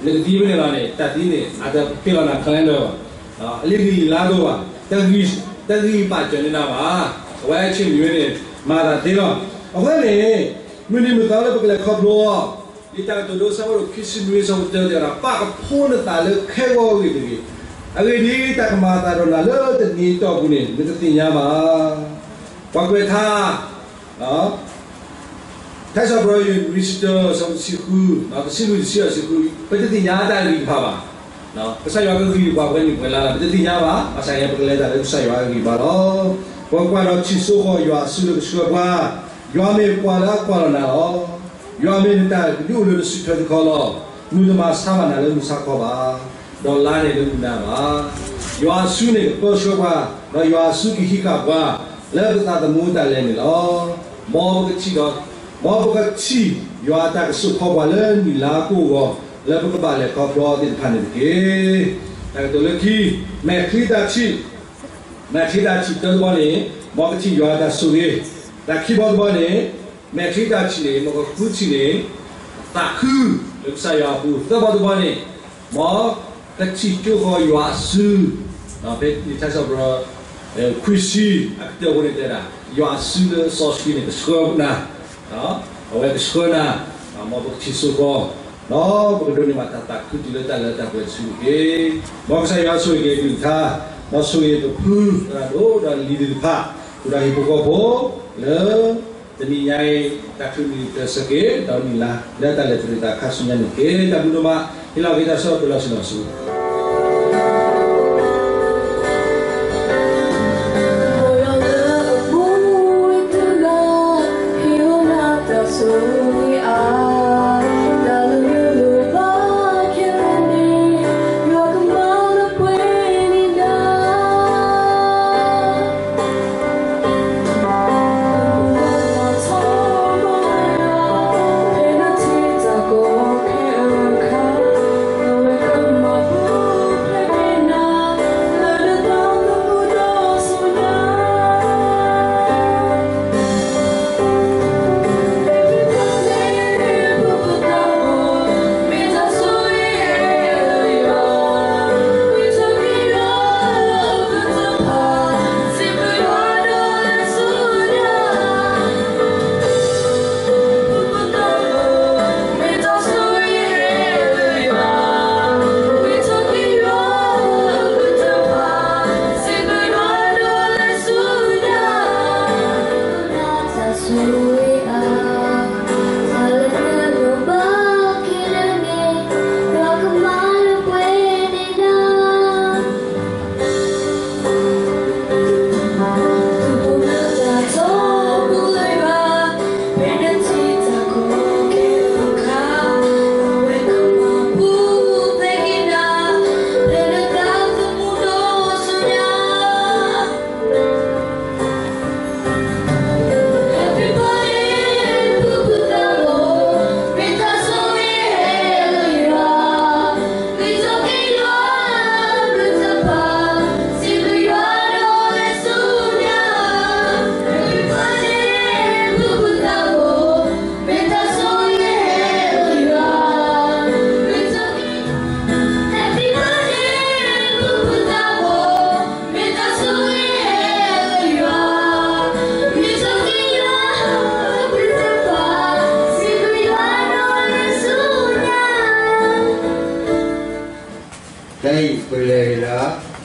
နကသံဖဲန့ၣ်လီၤန့ၣ် တၢ်သံန့ၣ် အတဖ့ၣ်လီၤနၤ calendar ဘၣ်, အလံာ်နံၣ်လါတအိၣ်ဘၣ်, တဂံၢ်ပာ်စၢၤန့ၢ်နၤဘၣ်. အဝဲဆ့ၣ်နီၤဝဲန့ၣ် မၤတၢ်သ့လီၤ. အဃိန့ၣ် မုၢ်နံၤမုၢ်သီလၢပကလဲၤခီဖျိအီၤ ဒ်တၢ်ကတိၤဒိ အဆၢဒိၣ်ခံဆံနွံ အဆၢဖိတၢတဲဝဲဒၣ် ပာ်ကဖိနသးလၢခဲဂီၤအဂ့ၢ်တဂ့ၤ, အဂ့ၢ်ဒ်အံၤ တၢ်ကမၤအသးဒီးနၤလၢတနံၤအတီၢ်ပူၤန့ၣ် နတသ့ၣ်ညါဘၣ်. ပှၤကွဲးထါ ထါစံးပတြၢၤ နွံဆံတၢ အဆၢဖိတဆံဃု, တဆံလွံၢ် တဆံယဲၢ် တဆံဃု, ပတသ့ၣ်ညါတၢ်ဂ့ၢ်တဖၣ်ဘၣ်. ကစၢ်ယွၤကဂံၢ်ပှၤပှဲၤနံၣ်ပှဲၤလါလီၤ ပတသ့ၣ်ညါဘၣ်. ဘၣ်ဆၣ်န့ၣ် ပကလဲၤတၢ်လၢကစၢ်ယွၤအဂံၢ်ဘါလီၤ. ပကွၢ်ဒီးထံၣ်စိဃီၤယွၤအစုလၢကဆှၢပှၤ, ယွၤမ့ၢ်ပှၤလၢအကွၢ်လီၤနၤလီၤ. ယွၤမ့ၢ်နတၢ်ကဒုအိၣ်လၢနစုထွဲတခီလီၤ. မုၢ်တမၤဆါဘၣ်နၤလၢမုၢ်ဆါခီဘၣ်, ဒီးလါန့ၣ်လၢမုၢ်နၤဘၣ်. ယွၤအစုန့ၣ်ကပၢဆှၢပှၤ, ဒီးယွၤအစုကဟံးဃာ်ပှၤ လၢပသးသမူတၢ်လဲၤန့ၣ်လီၤ. မ်ပကထံၣ်ဒီး, မ်ပကထံၣ်ယွၤအတၢ်ကစိာ်ခီပှၤလၢနံၣ်လါကိၢ်ဂီၤ လၢပကဘၣ်လဲၤခီဖျိသ့ၣ်တဖၣ်န့ၣ်တက့ၢ်. တၢ်ကတိၤလၢခံ, မဲာ်ချံတၢ်ထံၣ် မဲာ်ချံတၢ်ထံၣ်တၢတဘီန့ၣ်, မ်ကထံၣ်ယွၤအတၢ်ဆိၣ်ဂ့ၤ, တၢ်ခံဘီတဘီန့ၣ်, မဲာ်ချံတၢ်ထံၣ်န့ၣ် မ်ကဃုထံၣ်န့ၢ် သးခုလၢကစၢ်ယွၤအပူၤ, သၢဘီတဘီန့ၣ်, မ်ကထံၣ်ကၠိဃီယွၤအစု, ဖဲလံာ်ထါစံးပတြၢၤ ခွံဆံ အကတၢၢ်ဖိန့ၣ်တဲဒၣ် ယွၤအစုလၢစီဆှံန့ၣ် ကဆှၢနၤ အဝဲကဆှၢနၤ, မ်ပကထံၣ်စိဃီၤ, ဒီးပကဒိးန့ၢ်ဘၣ်တၢ်သးခုတုၤလၢတၢ်လၢတၢ်ပှဲၤတစုန့ၣ်တက့ၢ်. မ်ကစၢ်ယွၤဆိၣ်ဂ့ၤက့ၤအကလုၢ်ကထါ, ဒီးဆိၣ်ဂ့ၤပဖုသရၣ်ဒိၣ်ဒီးလံၤသ့ၣ်တဖၣ်, ဃုာ်ဒီးဟံၣ်ဖိဃီဖိ, လၢတနံၤညါအံၤ တၢ်ချုးနံၤတဆၢက့ၤ ဒီးနံၣ်လါ လၢတၢ်လဲၤတရံးတၢ်ခါဆူညါန့ၣ်တက့ၢ်. တၢ်ဘျုးဒိၣ်မး, ဟ့ၣ်လီၤက့ၤတၢ်ဆၢကတီၢ်လီၤဆူနီၢ်ဆူ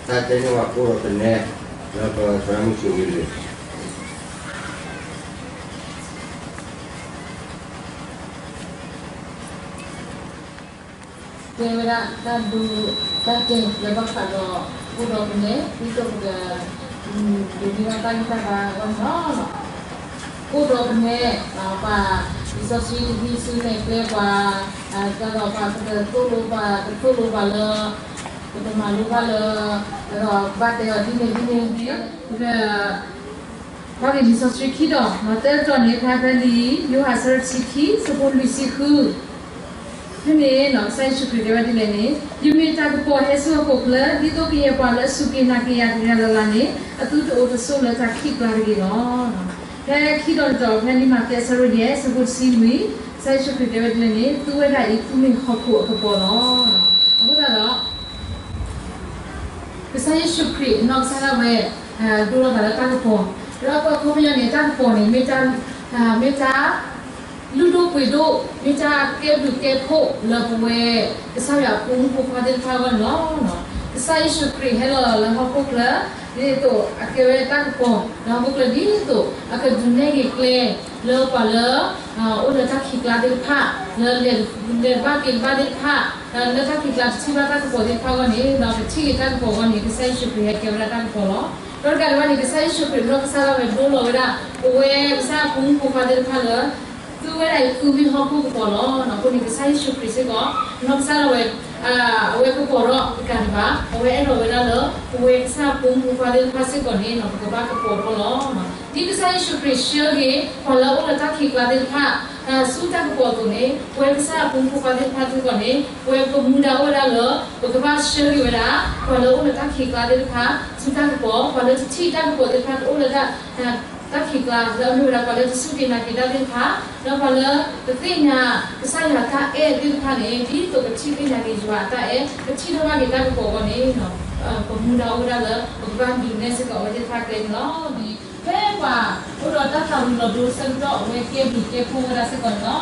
တၢ်တဲန့ၢ်ဝဲကိၣ်ဒီးကနဲ လၢပသရၣ်မုၣ်ဆိၣ်ဂ့ၤလံ တဲဝဲဒၣ်တၢ်ဒုးတၢ်တဲလၢဘၣ်ဃးဒီး ကိၣ်ဒီးကနဲ ဒ်သိးပက ဒုးန့ၢ်ဘၣ်တၢ်ဂံၢ်တၢ်ဘါအဂီၢ်န့ၣ်လီၤ. ကိၣ်ဒီးကနဲ ပှၤလံာ်စီဆှံတဟံးဆူမဲာ်ကျဲပှၤ တၢ်ဒီးပှၤကသိၣ်လိပှၤ ကသိၣ်လိပှၤလၢ ပတမၤလိဘၣ်လၢ ဒီးဘၣ်တဲအီၤဒ်န့ၣ်ဒ်န့ၣ်န့ၣ် ပက ကွၢ်က့ၤလံာ်စီဆှံခံတီၤ လီၤတဲာ်တတီၤန့ၣ် ဖဲဖဲလံာ် ယိၤဟၣ်အဆၢဒိၣ်တဆံခံ အဆၢဖိလွံၢ်ဆံဃု ဖဲန့ၣ် ကစၢ်ယ့ၣ်ၡူးခရံာ်တဲဝဲဒ်လဲၣ်န့ၣ်, ယမ့ၢ်တၢ်ကပီၤဟဲဆူဟီၣ်ခိၣ်ချၢ, ဒ်သိးကယဲၢ်ပှၤလၢအစူၢ်က့ၤနာ်က့ၤယၤတဂၤလၢ်လၢ်န့ၣ် အသုတအိၣ်တဆိးလၢတၢ်ခံးကျါတဂ့ၤလီၤ. ဖဲခံတီၤတတီၤ ဖဲလံာ်မးသဲအဆၢဒိၣ်ယဲၢ် အဆၢဖိတဆံလွံၢ်, ကစၢ်ယ့ၣ်ၡူးခရံာ်တဲဝဲဒ်လဲၣ်န့ၣ်, သုဝဲဒၣ်အံၤ သုမ့ၢ်ဟီၣ်ခိၣ်အကပီၤလီၤ. အဃိသတးဒီး ကစၢ်ယ့ၣ်ၡူးခရံာ်အနီၢ်ကစၢ်ဒၣ်ဝဲ ဒိလီၤသးလၢတၢ်ကပီၤ, ဒီးပှၤခီပညီန့ၣ် တၢ်ကပီၤန့ၣ် မ့ၢ်တၢ် မ့ၢ်တၢ်လုၢ်ဒိၣ်ပှ့ၤဒိၣ်, မ့ၢ်တၢ်ကဲဘျုးကဲဖှိၣ်လၢပဝဲ ကစၢ်ယွၤအဖိမုၣ်ဖိခွါသ့ၣ်တဖၣ်အဂီၢ်န့ၣ်လီၤ. ကစၢ်ယ့ၣ်ၡူးခရံာ်ဟဲလီၤလၢဟီၣ်ခိၣ်ချၢ ဒ်သိးအကဲဝဲတၢ်ကပီၤလၢဟီၣ်ခိၣ်ချၢ ဒ်သိးအကဒုးနဲၣ်က့ၤကျဲလၢပှၤလၢ အိၣ်လၢတၢ်ခံးကျါသ့ၣ်တဖၣ်, လၢလဲၤဘၣ်က့ၤဘၣ်သ့ၣ်တဖၣ်, လၢတၢ်ခံးကျါတထံၣ်ဘၣ်တၢ်ကပီၤသ့ၣ်တဖၣ်အဂီၢ်န့ၣ် ဒီးကထံၣ်က့ၤတၢ်ကပီၤအဂီၢ်န့ၣ် ကစၢ်ယ့ၣ်ၡူးခရံာ်ဟဲကဲဝဲဒၣ်တၢ်ကပီၤလီၤ. ဒီးတကးဒံးဘၣ်န့ၣ် ကစၢ်ယ့ၣ်ၡူးခရံာ်အနီၢ်ကစၢ်ဒၣ်ဝဲဒိလီၤဝဲဒၣ် ပဝဲကစၢ်အဖိမုၣ်ဖိခွါသ့ၣ်တဖၣ်လၢ သုဝဲဒၣ်အံၤ သုမ့ၢ်ဟီၣ်ခိၣ်ကပီၤလီၤ. အဃိန့ၣ် ကစၢ်ယ့ၣ်ၡူးခရံာ်စ့ၢ်ကီး အနီၢ်ကစၢ်ဒၣ်ဝဲ အဝဲကပီၤထီၣ်တကးဒံးဘၣ်, အဝဲအဲၣ်ဒိးဝဲဒၣ်လၢ ပဝဲကစၢ်အဖိမုၣ်ဖိခွါသ့ၣ်တဖၣ်စ့ၢ်ကီးန့ၣ် ပကဘၣ်ကပီၤထီၣ်လီၤ. ဒ်ကစၢ်ယ့ၣ်ၡူးခရံာ်ဆှၢက့ၤ ပှၤလၢအအိၣ်လၢတၢ်ခံးကျါသ့ၣ်တဖၣ် ဆူတၢ်ကပီၤအသိးန့ၣ် ပဝဲကစၢ်အဖိမုၣ်ဖိခွါသ့ၣ်တဖၣ်စ့ၢ်ကီးန့ၣ် ပဝဲပမူဒါအိၣ်ဝဲဒၣ်လၢ ပကဘၣ်ဆှၢက့ၤဝဲဒၣ် ပှၤလၢအအိၣ်လၢတၢ်ခံးကျါသ့ၣ်တဖၣ် ဆူတၢ်ကပီၤ, ပှၤလၢတထံၣ်တၢ်ကပီၤသ့ၣ်တဖၣ် တအိၣ်လၢ တၢ်ခံးကျါ လၢအမ့ၢ်ဝဲဒၣ်ပှၤလၢတစူၢ်က့ၤနာ်က့ၤတၢ်သ့ၣ်တဖၣ်, ဒီးပှၤလၢတသ့ၣ်ညါကစၢ်ယွၤတၢ်အဲၣ်သ့ၣ်တဖၣ်န့ၣ် ဒ်သိးကထံၣ်သ့ၣ်ညါက့ၤယွၤအတၢ်အဲၣ် ကထံၣ်ထီၣ်ဘၣ်က့ၤတၢ်ကပီၤအဂီၢ်န့ၣ် ပမူဒါအိၣ်ဝဲဒၣ်လၢ ပကဘၣ်ဒုးနဲၣ်စ့ၢ်ကီးအဝဲသ့ၣ်တဖၣ်ကျဲန့ၣ်လီၤ. ဖဲပှၤအိၣ်ဒီးတၢ်သးဝံၤလီၤဒိအဆၢကတီၢ် အဝဲကဲဘျုးကဲဖှိၣ်ဝဲဒၣ်စ့ၢ်ကီးန့ၣ်လီၤ.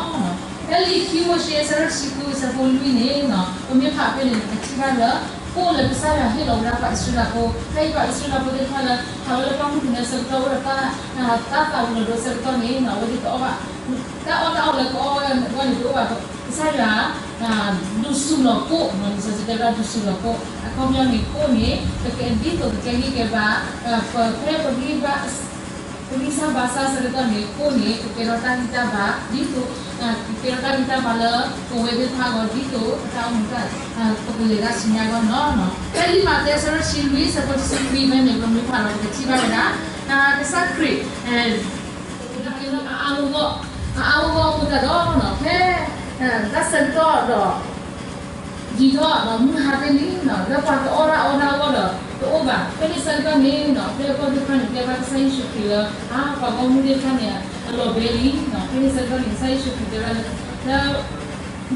ဖဲလံာ်ခံမိၤၡ့အဆၢဒိၣ်တဆံဃုအဆၢဖိလွံၢ်န့ၣ် ပမ့ၢ်ဖးဖဲန့ၣ် ပကထံၣ်ဘၣ်လၢ ကိၣ်လၢကစၢ်ယွၤဟ့ၣ်လီၤဝဲဒၣ်ပှၤအံၣ်စရ့လးဖိ, ဖဲအံၤပှၤအံၣ်စရ့လးဖိသ့ၣ်တဖၣ်လၢ ဟးဝဲလၢပှၢ်မုၢ်ကနၢအဆၢကတီၢ် အိၣ်ဒီး တၢ်သးဝံၤလီၤဒိအဆၢကတီၢ်န့ၣ် အဝဲသ့ၣ်တအီၣ်ဘၣ် တၢ်အီၣ်တၢ်အီလၢကအီၣ်ဝဲန့ၣ် တအိၣ်ဘၣ်, ကစၢ်ယွၤ ဒုးစူၤလီၤကိၣ်, လံာ်စီဆှံတဲဝဲဒၣ်ဒုးစူၤလီၤကိၣ်, အခီပညီန့ၣ် ကိၣ်န့ၣ် ဒ်သိးကကဲဂံၢ်ကဲဘါ, ဖဲပဂံၢ်ဘါ ပဂံၢ်စၢ်ဘါစၢ်အဆၢကတီၢ်န့ၣ် ကိၣ်န့ၣ် ကကဲထီၣ်တၢ်ဂံၢ်တၢ်ဘါ, ဒ်သိး ကကဲထီၣ်တၢ်ဂံၢ်တၢ်ဘါလၢ ပဝဲသ့ၣ်တဖၣ်အဂီၢ် ဒ်သိးပတၢ်အိၣ်မူ ပကလဲၤတၢ်ဆူညါအဂီၢ်န့ၣ်လီၤ. ဖဲလံာ်မးသဲအဆၢဒိၣ်တဆံလွံၢ်အဆၢဖိတဆံခွံဖဲန့ၣ် ပမ့ၢ်ဖးလီၤ ပကထံၣ်ဘၣ်ဝဲဒၣ် ကစၢ်ခရံာ် အအါဂီၢ်ဂီၢ်, အအါဂီၢ်ဂီၢ်အဃိသတးဒီး ဖဲ တၢ်ဆၢကတီၢ်ဒီး ယံာ်ထီၣ်ဒီးမုၢ်ဟါတနံၤ လၢပှၤကအီၣ်တၢ်အီတၢ်အဂီၢ်ဒီးတအိၣ်ဘၣ်. ဖဲန့ၣ်ဆၢကတီၢ်န့ၣ် ဖဲအကီၢ်သ့ၣ်တဖၣ်န့ၣ် တဲဘၣ်ကစၢ်ယ့ၣ်ၡူးခရံာ်လၢ အါ ပှၤဂီၢ်မုၢ်သ့ၣ်တဖၣ်န့ၣ် အလီၤဘဲလံ. ဖဲန့ၣ်ဆၢကတီၢ်န့ၣ် ကစၢ်ယ့ၣ်ၡူးခရံာ်တဲဘၣ်လၢ လၢ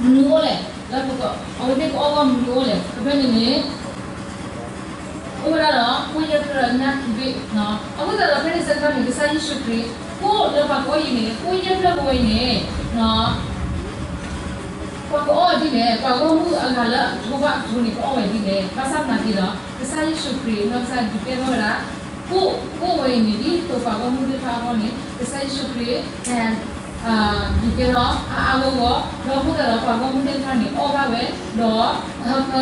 မနုၤအိၣ်လဲၣ်, လၢပကအီၣ် အဝဲသ့ၣ်ကအီၣ်ဂီၢ်မနုၤအိၣ်လဲၣ်. ဖဲန့ၣ်န့ၣ် အိၣ်ဝဲဒၣ်ဒီး ကိၣ်ယဲၢ်ဖျၢၣ်ညၣ်ခံဘ့ၣ်. အဃိသတးဒီး ဖဲန့ၣ်ဆၢကတီၢ်န့ၣ် ကစၢ်ယ့ၣ်ၡူးခရံာ် ကိၣ်လၢပှၤကအီၣ်အံၤန့ၣ် ကိၣ်ယဲၢ်ဖျၢၣ်ပဝဲအံၤန့ၣ် ပှၤကအီၣ်ဒ်လဲၣ်, ပှၤဂီၢ်မုၢ်အဂၤလၢအကထိဘၣ်အကထိန့ၣ် ကအီၣ်ဝဲဒ်လဲၣ်. ဘၣ်ဆၣ်သနာ်က့ဒီး ကစၢ်ယ့ၣ်ၡူးခရံာ် နီၢ်ကစၢ်ဒုးကဲထီၣ်ဝဲဒၣ် ကိၣ်, ကိၣ်ဝဲအံၤန့ၣ် ဒ်သိးပှၤဂီၢ်မုၢ်သ့ၣ်တဖၣ်အဂီၢ်န့ၣ် ကစၢ်ယ့ၣ်ၡူးခရံာ် ဒုးကဲထီၣ်အအါဂီၢ်ဂီၢ်, ဒီးအဃိသတးဒီး ပှၤဂီၢ်မုၢ်သ့ၣ်တဖၣ်န့ၣ် အီၣ်ဘၣ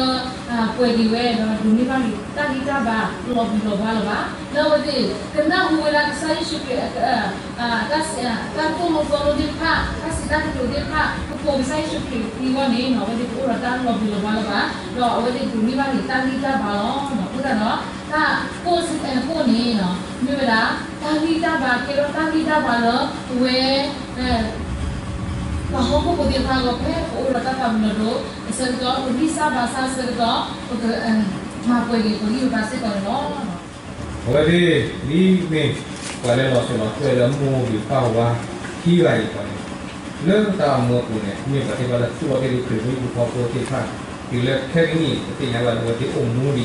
်ဝဲ, ဒီးဟၢဖၢ ပှဲၤက့ၤဝဲ, ဒီးဒိးန့ၢ်ဘၣ်တၢ်ဂံၢ်တၢ်ဘါ လီၤဘှံးလီၤဘှါလၢၤဘၣ်. လၢအဝဲသ့ၣ် ကနၢ်ဟူဝဲဒၣ်ကစၢ်ယ့ၣ်ၡူးခရံာ် တၢ်သိၣ်လိသီလိသ့ၣ်တဖၣ်, တၢ်စံးတၢ်ကတိၤသ့ၣ်တဖၣ်, ကပိာ်ကစၢ်ယ့ၣ်ၡူးခရံာ်အဂီၢ်န့ၣ် အဝဲသ့ၣ်ကအိၣ်ဒီးတၢ်လီၤဘှံးလီၤဘှါလၢၤဘၣ်, ဒီးအဝဲသ့ၣ်ဒိးန့ၢ်ဘၣ်န့ၣ် တၢ်ဂံၢ်တၢ်ဘါလီၤ. အဃိသတးဒီး တၢ်ကိၣ်စ့ၢ်ကီးန့ၣ် မ့ၢ်ဝဲဒၣ် တၢ်ဂံၢ်တၢ်ဘါ ကဲထီၣ်တၢ်ဂံၢ်တၢ်ဘါလၢ ပဝဲ ပှၤဟီၣ်ခိၣ်ဖိသ့ၣ်တဖၣ်အဂီၢ် ဖဲပအိၣ်ဒီးတၢ်သးဝံၤလီၤဒိအဆၢကတီၢ် ပဂံၢ်စၢ်ဘါစၢ်အဆၢကတီၢ် ပက မၤပှဲၤက့ၤပဂံၢ်ပဘါစ့ၢ်ကီးန့ၣ်လီၤ. အဝဲသ့ၣ် ဒ်မ့ၢ်ပှၤလၢလီၤစိၤလီၤထၢၣ်လၢမိၢ်ဂ့ၤပၢ်ဝါခံဂၤအံၤန့ၣ် လၢတၢ်အိၣ်မူအပူၤန့ၣ် မ့ၢ်ပှၤသ့ၣ်တဖၣ်လၢသူၣ်ထီၣ်က့ၤလၢခရံာ်ဖိဟံၣ်ဖိဃီဖိသ့ၣ်တဖၣ် တုၤလၢခဲကနံၣ်အံၤ ပသ့ၣ်ညါဘၣ်လၢအဝဲသ့ၣ်အိၣ်မူဒံး,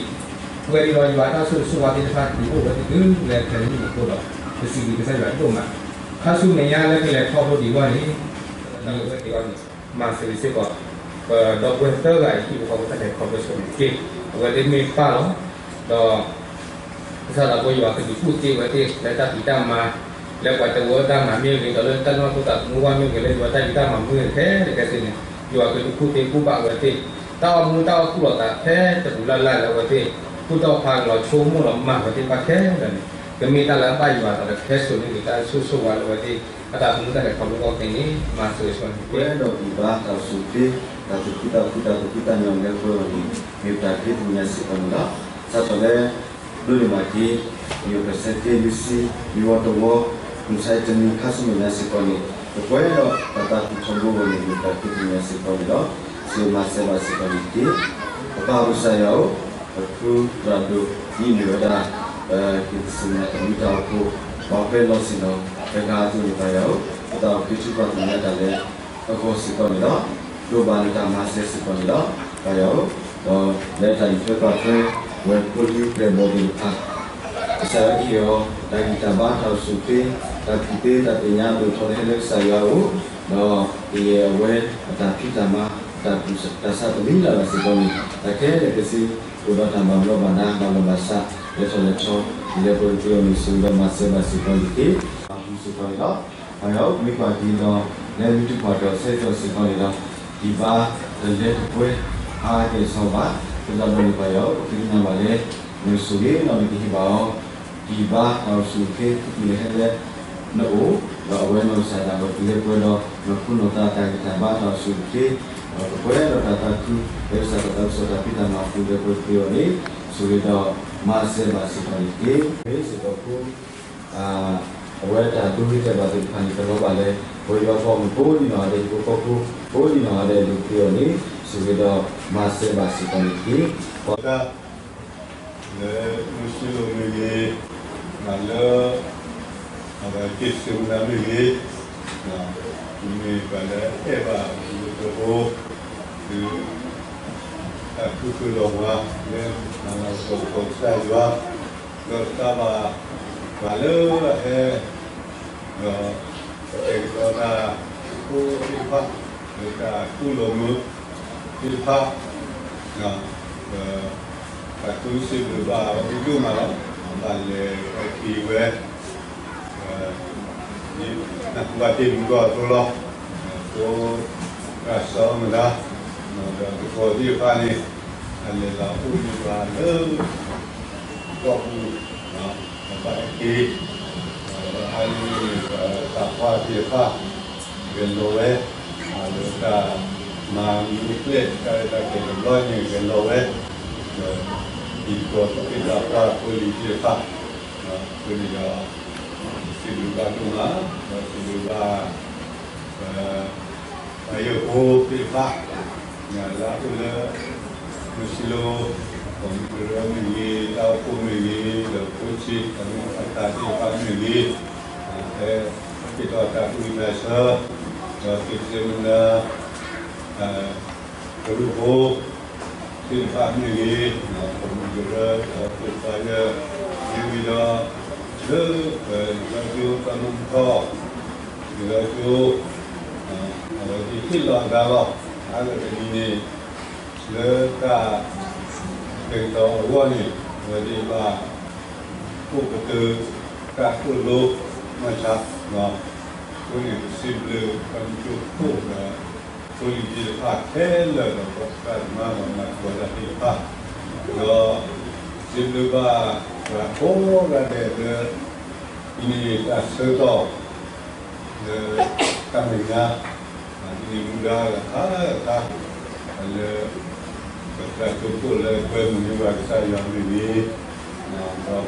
ပှဲၤဒံးလီၤယွၤတၢ်ဆိၣ်ဂ့ၤဆိၣ်ဝါသ့ၣ်တဖၣ် တုၤအိၣ်ဝဲသ့ၣ်တုၤလၢခဲကနံၣ်အံၤအဃိဒီး ပစံးဘျုးကစၢ်ယွၤဒိၣ်မး. ခါဆူမဲာ်ညါလၢကလဲၤခီဖျိဒံးဝဲန့ၣ် ဒ်အဝဲသ့ၣ်အဂီၢ်န့ၣ် မၤစၢၤစ့ၢ်ကီး ပဒီပုၢ်ဝဲၢ်သၢဂၤအံၤ ဟံၣ်ဖိဃီဖိတၢ်လဲၤခီဖျိဆူမဲာ်က့ အဝဲသ့ၣ်မ့ၢ်ပၢ်လီၤ. ဒီး ကစၢ်သးဖိယွၤကဒုးကူၣ်သ့ဝဲသ့ၣ် လၢတၢ်ဖံးတၢ်မၤ, လၢပှၤတဝၢတၢ်မၤမ့ၢ်ဂ့ၤ, ဒီးလၢတၢ်နုာ်လီၤသးသမူဝဲမ့ၢ်ဂ့ၤ, လၢယွၤတၢ်ဖံးတၢ်မၤမ့ၢ်ဂ့ၤ ခဲလၢာ်ခဲဆ့န့ၣ်, ယွၤကဒုးကူၣ်သ့ကူၣ်ဘၣ်ဝဲသ့ၣ်, တၢ်အိၣ်မူတၢ်အိၣ်သူၣ်လီၤသးဖဲတပူၤလၢ်လၢ်လၢအဝဲသ့ၣ် ကူၣ်ထီၣ်ဖးကလီၤဆိကမိၣ်လီၤမၤဝဲသ့ၣ်တဖၣ်ခဲလၢာ်န့ၣ်, ကမ့ၢ်တၢ်လၢအဘၣ်ယွၤအသးဒီး ကဟဲစိာ်န့ၢ်က့ၤတၢ်ဆိၣ်ဂ့ၤဆိၣ်ဝါလၢအဝဲသ့ၣ် အတၢ်သမူတၢ်လဲၤခီဖျိအဂီၢ်န့ၣ် မၤစၢၤဆိန့ၣ် ပဝဲဒီးဒံးဘၣ်တၢ်အိၣ်ဆူၣ်အိၣ်ချ့, တၢ်သူၣ်ခုသးခု တၢ်သူၣ်ဖှံသးညီလၢပှဲၤအီၤန့ၣ် မ့ၢ်ပတၢ်ဃ့တနံၤညါစ့ၢ်ကီးန့ၣ်လီၤ. စးထီၣ်လၢ ဒိးန့ၢ်ဘၣ်က့ၤ ယိၤ percentage မ့ၢ်ဆံ မ့ၢ်ဝီတဝီ မုၢ်ဆါတနံၤခါဆူမဲာ်ညါစ့ၢ်ကီးန့ၣ် ပဝဲဒီးတၢ်သးခုထီဘိအဂီၢ်န့ၣ် မ့ၢ်ပတၢ်ဃ့တနံၤညါစ့ၢ်ကီးန့ၣ်လီၤ. စံးမၤစၢၤဘၣ်စ့ၢ်ကီးန့ၣ်တက့ၢ်. ပပၢ်ကစၢ်ယွၤဧၢ, ပဖုသရၣ်ဒိၣ် ဒ်န့ၣ်ဝဲဒၣ် ပက့ၤတစံးမၤတၢ်မူတၢ်အိၣ်ဖှိၣ် ပှၤပၢၤလီၢ်ဆ့ၣ်နီၤ တဂၤအသိးန့ၣ် ပၢ်ယွၤဧၢ, ပတၢ်အိၣ်ဖှိၣ်ထုကဖၣ်သ့ၣ်ညါတၢ်လၢ အဂီၢ်စ့ၢ်ကီးန့ၣ်လီၤ. ဒိးဘၣ်နတၢ်မၤစၢၤစ့ၢ်ကီးန့ၣ်လီၤ ပၢ်ယွၤဧၢ, ဒီးလၢတၢ်အံးထွဲကွၢ်ထွဲ ဝဲၢ်ဖိလံၤကျဲဘီသ့ၣ်တဖၣ် ကစၢ်ယွၤကဟ့ၣ်အီၤ တၢ်ဂံၢ်တၢ်ဘါတၢ်အိၣ်ဆူၣ်အိၣ်ချ့ တၢ်ကူၣ်သ့တၢ်သ့ၣ်ညါဒိၣ်ထီၣ်လၢဟဲလၢကစၢ်ယွၤအအိၣ်, ဒီးကယဲၢ်အဝဲအတၢ်ဖံးတၢ်မၤ တၢ်ဆူးတၢ်ဆါတမံၤလၢ်လၢ်စ့ၢ်ကီးန့ၣ် တၢ်ခဲလၢာ်ခဲဆ့ အိၣ်ဒီးတၢ်ဘၣ်ဘျီးဘၣ်ဒါ ဘၣ်လီၢ်ဘၣ်စး လဲၤထီၣ်လဲၤထီ လၢပှဲၤက့ၤအီၤန့ၣ် စံးဝဲဒီးမၤစၢၤဘၣ်စ့ၢ်ကီးန့ၣ်တက့ၢ်. ပၢ်ယွၤစ့ၢ်ကီးန့ၣ်လီၤ. ပၢ်ယွၤဧၢ, ပမ့ၢ်ကွၢ်က့ၤဒီး လၢမုၢ်တပှၢ်ဒီးဆၢကတီၢ်စ့ၢ်ကီးန့ၣ်ဒီး ဒံးဘၣ်တလၢတပှဲၤ အါကဲၣ်ဆိးဘၣ် ကဒီးဒီးန့ၣ် ပၢ်ယွၤဧၢ, ပဃ့ကညးဘၣ်လၢ နဆိၣ်ဂ့ၤဒီးနကဟ့ၣ်ဘၣ်အီၤ ဒံးဘၣ်တၢ်အိၣ်ဆူၣ်အိၣ်ချ့ လၢဟဲလၢနအိၣ်, ဒီးအဝဲနီၢ်ကစၢ်ဒၣ်ဝဲကလၢပှဲၤဒီး နီၢ်ခိနီၢ်သးတၢ်ဂံၢ်တၢ်ဘါတၢ်အိၣ်ဆူၣ်အိၣ်ချ့, ဒီးကပှဲၤဒီးတၢ်သးခု လၢကစၢ်တၢ်သးခုကစီၣ်တၢ်ဖံးတၢ်မၤအပူၤလၢပှဲၤက့ၤအီၤန့ၣ် ဆိၣ်ဂ့ၤဒီးမၤစၢၤဘၣ်စ့ၢ်ကီးန့ၣ်တက့ၢ်. မ့ၢ်စ့ၢ်ကီးဖိ အဝဲတၢ်ဒိဂ့ၤတဲာ်ဘၣ်သ့ၣ်တဖၣ်န့ၣ် ကလီၤဘၣ်လၢ ပဝဲယွၤပှၤမုၣ်ကိးဒံနီၢ်ဂၤဒဲး ဟံၣ်ဖိဃီဖိ ကိးဒံနီၢ်ဂၤဒဲး ဒိးသ့အီၤန့ၣ် ဆိၣ်ဂ့ၤဒီးမၤစၢၤဘၣ်စ့ၢ်ကီးန့ၣ်တက့ၢ်. လၢမုၢ်ဆ့ၣ်လိၤမ့ၢ်ဂ့ၤ, လၢ အဝဲက့ၤစ့မနၤမ့ၢ်ဂ့ၤ, မ့ၢ်ပှၤလၢအဲၣ်ဘၣ်မုၢ်တဟိ ဒီး တၢ်ခုၣ်ဖုးလီၤပှၤလၢ မၤလၤကပီၤကစၢ်ယွၤ, ဒီးတၢ်ဘၣ်ပှၤလၢအဟဲ ဒီး ကတဲာ်ကတီၤတၢ်အိၣ်ဖှိၣ်သ့ၣ်တဖၣ်, ဒီးတၢ်ကူၣ်လီၤမုာ်သ့ၣ်တဖၣ်, ဒီး တၢ်ကူၣ်စံးဘျုးဘၣ်အီၤဒိၣ်ဒိၣ်မးလီၤ. ဘၣ်လဲၤဝဲက့ၤဝဲ နၢ်ဟူဘၣ်တ့ၢ်မူကီၢ်အသိးလီၤ. အဃိတၢ်စီမတၤ ဒီးသကိးသ့ၣ်တဖၣ်န့ၣ် အလဲၤလီၤအိၣ်ဒံးပှၤလၢ ကီၢ်ပူၤ ဘၣ်ဟဲက့ၤ ဒီးအါန့ၢ်န့ၣ် သးပှၢ်သ့ၣ်တဖၣ် ဂဲၤလိာ်ဝဲ ဒီးတၢ်မၤမူကျဲ တၢ်ရဲၣ်တၢ်ကျဲၤတဘျီန့ၣ် ဂဲၤလိာ်ဝဲ ဒီး ဒ်သိးပသ့ၣ်တဖၣ်ဖိလံၤသ့ၣ်တဖၣ် အဃိန့ၣ်ဒီး စံးဘျုးဘၣ်ဒိၣ်မး ဒီးစံးဘျုးဘၣ် ပှၤယိၤဖိသ့ၣ်တဖၣ် လၢအအိၣ်လၢ မုၢ်ဆ့ၣ်လိၤ ပှၤမုၢ်ကရၢမ့ၢ်ဂ့ၤ တၢ်အိၣ်ဖှိၣ်မ့ၢ်ဂ့ၤ ဒီးဖိဆံး အမ့ၢ်အသးသ့ၣ်တဖၣ်မ့ၢ်ဂ့ၤ ဟဲက့ၤထီၣ်တၢ်သူၣ်ဝံၣ်သးဆၢ ဒီးသုးစ့မနၤ ကရူၢ်ဖိ သ့ၣ်တဖၣ်မ့ၢ်ဂ့ၤ, ပှၤမုၢ်ကရၢ ဒီးဖိခွါလၢ မ့ၢ်ဝံၤဒီး လၢပယီၤကၠိ ပှၤမုၢ်ထီၣ် ပယီၤကၠိ အဝဲသ့ၣ်ဟ့ၣ်လီၤအသးလီၤ. အါဂၤတမံၤန့ၣ် လၢတၢ် ကဲကတီၤအဂီၢ်န့ၣ် အဝဲသ့ၣ်ဘၣ် အိၣ်ကတၢၢ် တၢ်သိၣ်လိ နီၢ်ဆါ အဃိန့ၣ် ပစံးဘျုးပှၤမုၢ်ကၠိဖိဒီး ဖိလံၤသ့ၣ်တဖၣ်ခဲလၢာ်ဒီး ပှၤသရၣ်သမါဒီးမၤသကိးတၢ်သ့ၣ်တဖၣ် ဒီး စံးဘျုးဘၣ်ပှၤကိးဂၤဒဲးလၢ ဒ်န့ၣ်တၢ်ဆၢကတီၢ် လၢတၢ်မဲာ်ညါ ဒ်န့ၣ်မူဒါအဂၤခါခါ လၢ ပသရၣ်ကၠိခိၣ်လၢကွဲမုာ်န့ၢ်ပှၤကစၢ်ယွၤမ့ၢ်ဂ့ၤ, ဒီးပသရၣ် ပီလၢအဝဲဒၣ်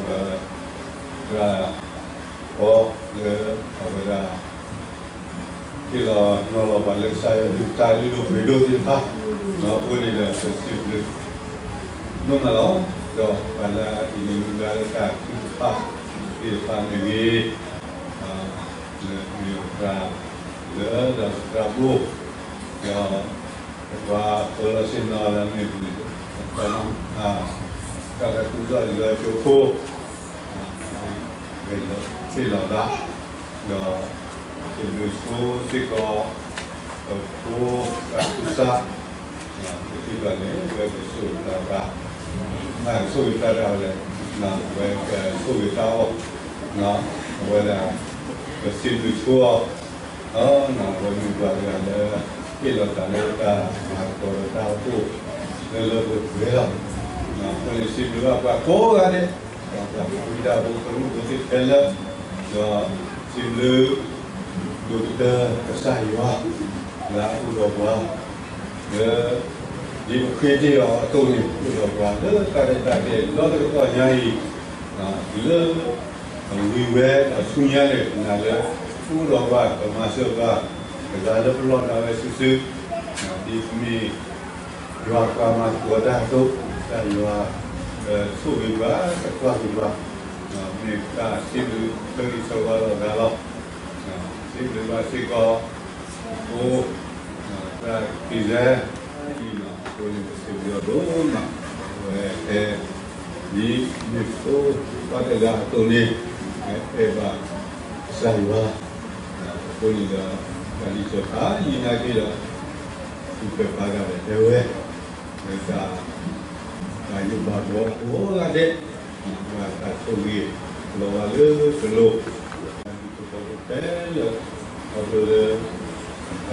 ဟ့ၣ်လီၤနီၤလီၤပှၤလၢကစၢ်ယွၤအကလုၢ်ကထါလုၢ်ဒိၣ်ပှ့ၤဒိၣ်သ့ၣ်တဖၣ်, ဒီးအဃိန့ၣ်ဒီးပစံးဘျုးဒိၣ်မးလီၤ. ဒီးပှၤလၢအဒ်န့ၣ်မူဒါလၢတၢ်ထုကဖၣ်သ့ၣ်တဖၣ်မ့ၢ်ဂ့ၤ, လၢမ့ၢ်ပသရၣ်လၢဒီးပသရၣ်ဘိ, ဒီး ပှၤပၢလီၤဆ့ၣ်နီၤလၢမ့ၢ်ပှၤ တၢ်သးခုကစီၣ်လၢကၠိဖိ ဂဲၤလိာ်ဟ့ၣ်လီၤသး, ဒီးစံးဘျုးဆိစ့ၢ်ကီး ပဖိသၣ်သူစါ ပထံၣ်ဘၣ်န့ၣ် ဝဲပစိာ်တၢ်သး ဆိၣ်ဂ့ၤတၢ်ဒၣ်ဝဲလဲၣ်, အဝဲကဆိၣ်ဂ့ၤတၢ်အီၣ်, အဝဲဒၣ် ပစံးဘျုးဆိအီၤ, အဝဲမ့ၢ်ပှၤတဂၤလၢ ဟ့ၣ်လီၤသးလၢတၢ်မၤသကိးဒီးတၢ်အိၣ်ဖှိၣ်လၢလၢပှဲၤပှဲၤလီၤ. အဃိန့ၣ်စံးဘျုးဘၣ်ပှၤကိးဂၤဒဲး, ဒီးပှၤဖံးတၢ်ဖိကရူၢ်ဖိသ့ၣ်ခဲလၢာ်, ဒီးစံးဘျုး ဒိၣ်ကတၢၢ်ကစၢ်ယွၤ လၢအအိၣ်ဒီးပှၤ လၢ ဒ်ပဃ့တ့ၢ်အီၤအသိးန့ၣ် အိၣ်ဒီးပှၤလၢတၢ်ရဲၣ်တၢ်ကျဲၤလၢတကတီၢ်ညါအံၤ, လၢ ဝံၤဝဲဒီးဆူညါန့ၣ် နာ်လၢ အိၣ်ဒီးပှၤ ကမၤစၢၤပှၤ ကသးလၢပလီၢ်နာ်ဝဲစုာ်စုာ်, ဒ်မ့ၢ် ယွၤပှၤမၤသကိးတၢ်အသိး, တၢ်ယွၤ ဆိၣ်ဂ့ၤပှၤ ကကွၢ်က့ၤပှၤ, မ့ၢ်တၢ်စံးဘျုးဆၢဂ့ၤဆၢဝါလီၤသးလီၤ. စံးဘျုးဘၣ်စ့ၢ်ကီး အဃိ တၢ်ခံစဲ အံၤ အဃိန့ၣ် ပစံးဘျုးအီၤဒိၣ်မး, အဝဲတဲ ဒ်မ့ၢ်ဖိသၣ်တဂၤအသိးန့ၣ် အဲၣ်ဘၣ်ကစၢ်ယွၤ, အဃိန့ၣ်ဒီး တၢ်လံၤစီၤပၤယံၤနာ်က့ဒီး သူၣ်ဖှံသးညီဒီးတဲဝဲ လၢတၢ် တၢ်ယိးဘၣ်ဘီကိးဂၤဒဲး, တၢ်ဆိၣ်ဂ့ၤလီၤဝဲလၢတလိၣ် တၢ်ဒူၣ်ဖိထၢဖိခဲလၢာ်, ခီဖျိလၢ က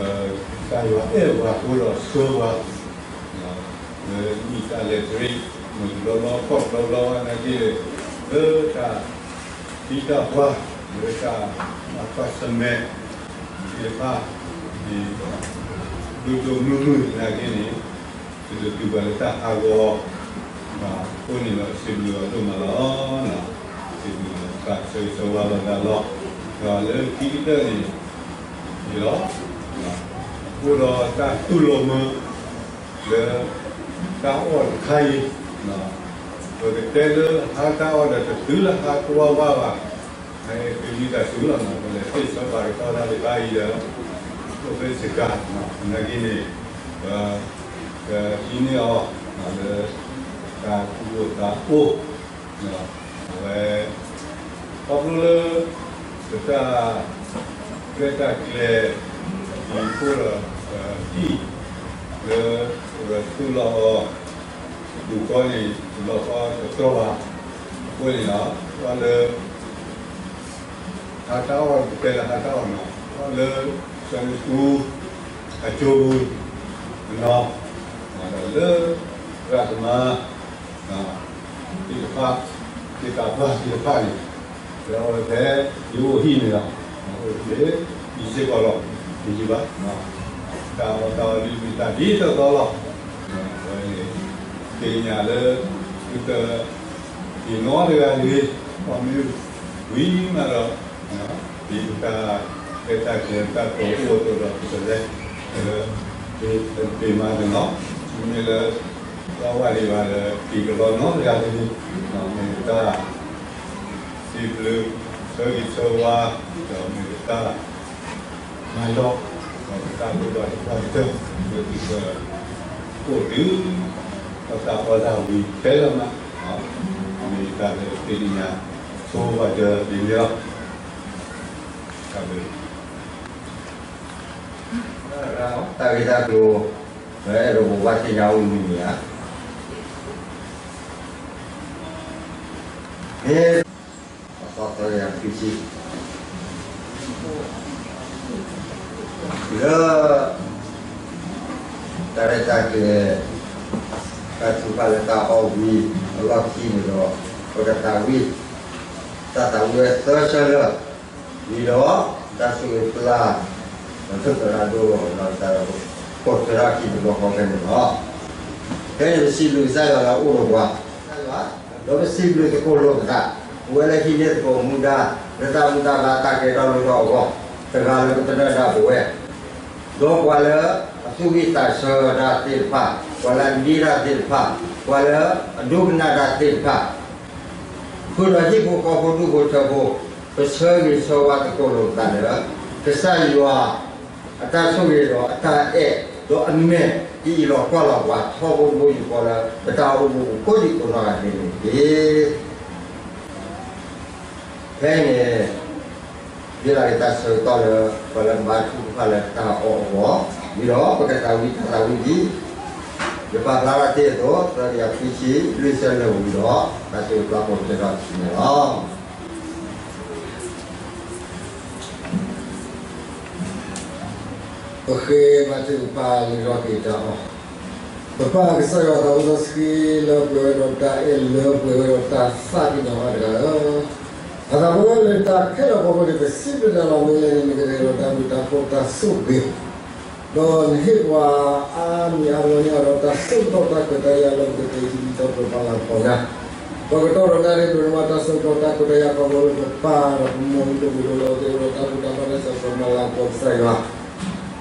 စၢ်ယွၤအဲၣ်ပှၤအဃိဒီးဆှၢပှၤ လၢမ့ၢ်တၢ်လဲၤတရံး မုၢ်တဘျီဘျီခီၣ်တဘျီဘျီဘၣ်နာ်က့ လၢတၢ်သံတၢ်ပှၢ် လၢတၢ်ဘၣ်ကွၢ်ဆၢၣ်မဲာ်သ့ၣ်တဖၣ်န့ၣ် ဒိၣ်ဒိၣ်မုၢ်မုၢ်နာ်က့န့ၣ် ပတတုၤဘၣ်လၢတၢ်ဟးဂီၤ အဃိန့ၣ်ဒီးစံးဘျုးအီၤဒိၣ်မးလီၤ. စံးဘျုးဘၣ်ဆၢဂ့ၤဆၢဝါလီၤသးလီၤ. ဒီးလၢခံကတၢၢ်န့ၣ် န့ၣ်လီၤ. အိၣ်ဒီးတၢ်တူၢ်လိာ်မုာ် လၢ တၢ်အီၣ်တခါအံၤ ပကတဲလၢဟါတၢ်အီၣ်ဒီးတတုၤလၢဟါတဝီဝါဘၣ်, သုမ့ၢ်တၢ်စူၤလီၤ ပလဲၤသ့ၣ်ဆၢပာ်ကတီၢ်တၢ်တခါအံၤဒီး အိၣ်ဖဲစကၤ နာ်က့န့ၣ် ပ ကဟံးန့ၢ်အီၤ လၢ တၢ်သူၣ်အိၣ်သးအိၣ် အဝဲ ခီဖျိလၢ ပတၢ် ရဲၣ်တၢ်ကျဲၤ ဒ်သိးဒီး ဟံၣ် လၢ ပကသူၣ်လီၤအီၤ ပူၤဃီန့ၣ် တဘျီဃီတတြီဘၣ် အဃိန့ၣ်ဒီး ပှၤလၢ ဟါတၢ်အီၣ် ပတဲလၢဟါတၢ်အီၣ်နီၤ ပှၤလၢ Sunday School အကၠိပူၤ အနီၤ ဒီးလၢ ရၣ်သမါ သ့ၣ်တဖၣ် သ့ၣ်တဖၣ်သ့ၣ်တဖၣ်န့ၣ် လၢအဝဲဖဲ ယအိၣ်ဟံၣ်န့ၣ်လီၤ အိၣ်သ့ ယစ့ၢ်ကီးလီၤ တယံာ်ဘၣ် တၢ်အီၣ်တၢ်အီဒ်မ့ၢ်တၢ်ဒ်သိးသိးလီၤ အဝဲန့ၣ် သ့ၣ်ညါလၢ သုတ ဟ့ၣ်နီတဂၤတဂ့ၤ ပှၤမ့ၢ်ဝံၤမးဒီး ဒ်ပတၢ် ရဲၣ်တၢ်ကျဲၤတၢ်ကီၤအိၣ်အသိးဒီး ပကလဲၤ လၢ ပမၤတနီၤ မ့ၢ်လၢ ပှၤဝဲဒံးဘၣ်လၢ က့ၤကလီနီတဂၤတဂ့ၤ မ့ၢ်တၢ် စံးဘျုး ဆၢဂ့ၤဆၢဝါ ဒီးမ့ၢ်တၢ် မၤလီၤ ဒီးပတၢ်လိၣ်ဘၣ်တပှၢ်ကတၢၢ် လၢသုက အိၣ်တုၤ ပတၢ်အီၣ်တၢ်ဝံၤခဲလၢာ်မး မ့ၢ်တၢ်လၢသ့ၣ်ညါ ဆိပာ်စၢၤဒ်န့ၣ်လီၤ တၢ်ဘျုး တၢ်ဂ့ၢ်တၢ်ကျိၤ လၢအဲၣ်ဒိးဘိးဘၣ်သ့ၣ်ညါအိၣ်မံၤမံၤဧါ မ့ၢ် အသီသီယၤဖံဆံ လၢ တၢ်ရဲၣ်တၢ်ကျဲၤ တၢ်ထုကဖၣ်လၢတၢ်အီၣ်ဝံၤ အလီၢ်ခံန့ၣ်ဒီး ပကသးဝံၣ် တၢ်သးဝံၣ်ဝဲသၢဆၢလၢ ဝံၤဒီး တၢ်ဆိၣ်ဂ့ၤပျၢ် ဒီးသုးသရၣ်ဒိၣ် ဒီးတၢ်ကိးသရၣ်ခံတဘျီဃီဖဲန့ၣ်လီၤ. ဖဲန့ၣ်ပစံးဘျုးကစၢ်ယွၤလၢအအိၣ်ဒီးပှၤ ဒီးပစံးဘျုးသကိးလိာ်ပသး ပဝဲလၢဟံးန့ၢ်သကိးမူဒါ လၢတၢ်မူတၢ်ဘၣ်တၢ်ကဲထီၣ်လိၣ်ထီၣ်အဂီၢ် တဂၤလၢပသရၣ်ဒၣ်ပဝဲ ဒီးပှၤလၢအသူၣ်ဝံၣ်သးဆၢတၢ်သ့ၣ်တဖၣ်, ပှၤလၢအဒ့တၢ်သ့ၣ်တဖၣ်, ပှၤလၢအဒိကနၣ်တၢ်သ့ၣ်တဖၣ်, ဃုာ်ဒီးဟံၣ်ဖိဃီဖိဒူၣ်ဖိထၢဖိ, ပဆၢဂ့ၤဆၢဝါသကိးလိာ်ပသးလၢ ကစၢ်ယွၤ အတၢ်ဆိၣ်ဂ့ၤဒီးအတၢ်အဲၣ်ဒီးအမဲာ် ကအံးလီၤကွၢ်လီၤပှၤထီဘိတဘိယူၢ်ဃီလၢ ပတၢ်အိၣ်မူအပူၤကိးဒံကိးနီၢ်ဂၤဒဲးန့ၣ်တက့ၢ်. ဖဲအံၤန့ၣ် ယဲဒၣ်က့ၤတၢ်ဆၢကတီၢ်လၢ ပှၤလၢကဘါထုကဖၣ်လၢတၢ်အီၣ်အဂီၢ်, ဒ်ဒီးပကသးဝံၣ်တၢ်သးဝံၣ်ဒ် ယပာ်ဖျါထီၣ်တ့ၢ်အသိး သၢကယၤခွံဆံလွံၢ်ဆၢလၢာ်ဝံၤဒီး တၢ်စံးပာ်ဖျါထီၣ်တ့ၢ်န့ၣ်လီၤ. ပဃ့ဘါထုကဖၣ်လၢလီၢ်က့ၤတၢ်အီၣ်, ပပၢ်ကစၢ်ယွၤသးစီဆှံလၢပှဲၤဝဲဒီးတၢ်အဲၣ် လၢပှဲၤဝဲဒီးတၢ်သးကညီၤအါတဂၤဧၢ, အသးပှဲၤလၢတၢ်ခဲလၢာ်အဖီခိၣ်န့ၣ် ပစံးဘျုးနၤလီၤ. မ့ၢ်လဲၣ်န့ၣ် နကတဲဒီးတၢ်ဘျုးတၢ်ဖှိၣ်တၢ်ဆိၣ်ဂ့ၤ ဒီးနဟ့ၣ်ပှၤအါမံၤအါဂီၢ်န့ၢ်အီၤဒီးတၢ်ဆၢကတီၢ်တၢ်ခွဲးတၢ်ယာ်လၢပကသ့ဟံးလံဒီးပမၤလၤကပီၤနၤ, ပကတီၢ်ဒီးနၤန့ၣ် ပကမၤတၢ်ဆၢကတီၢ်တၢ်ခွဲးတၢ်ယာ်ခီဖျိလၢပပၢ်ဒီးပမိၢ် ဒိၣ်ကဒိၣ်လၢအဝဲသ့ၣ်ဒီးတၢ်ဘူၣ်တၢ်ဘါတၢ်ဆၢကတီၢ်မၤလၤကပီၤကစၢ်ယွၤ,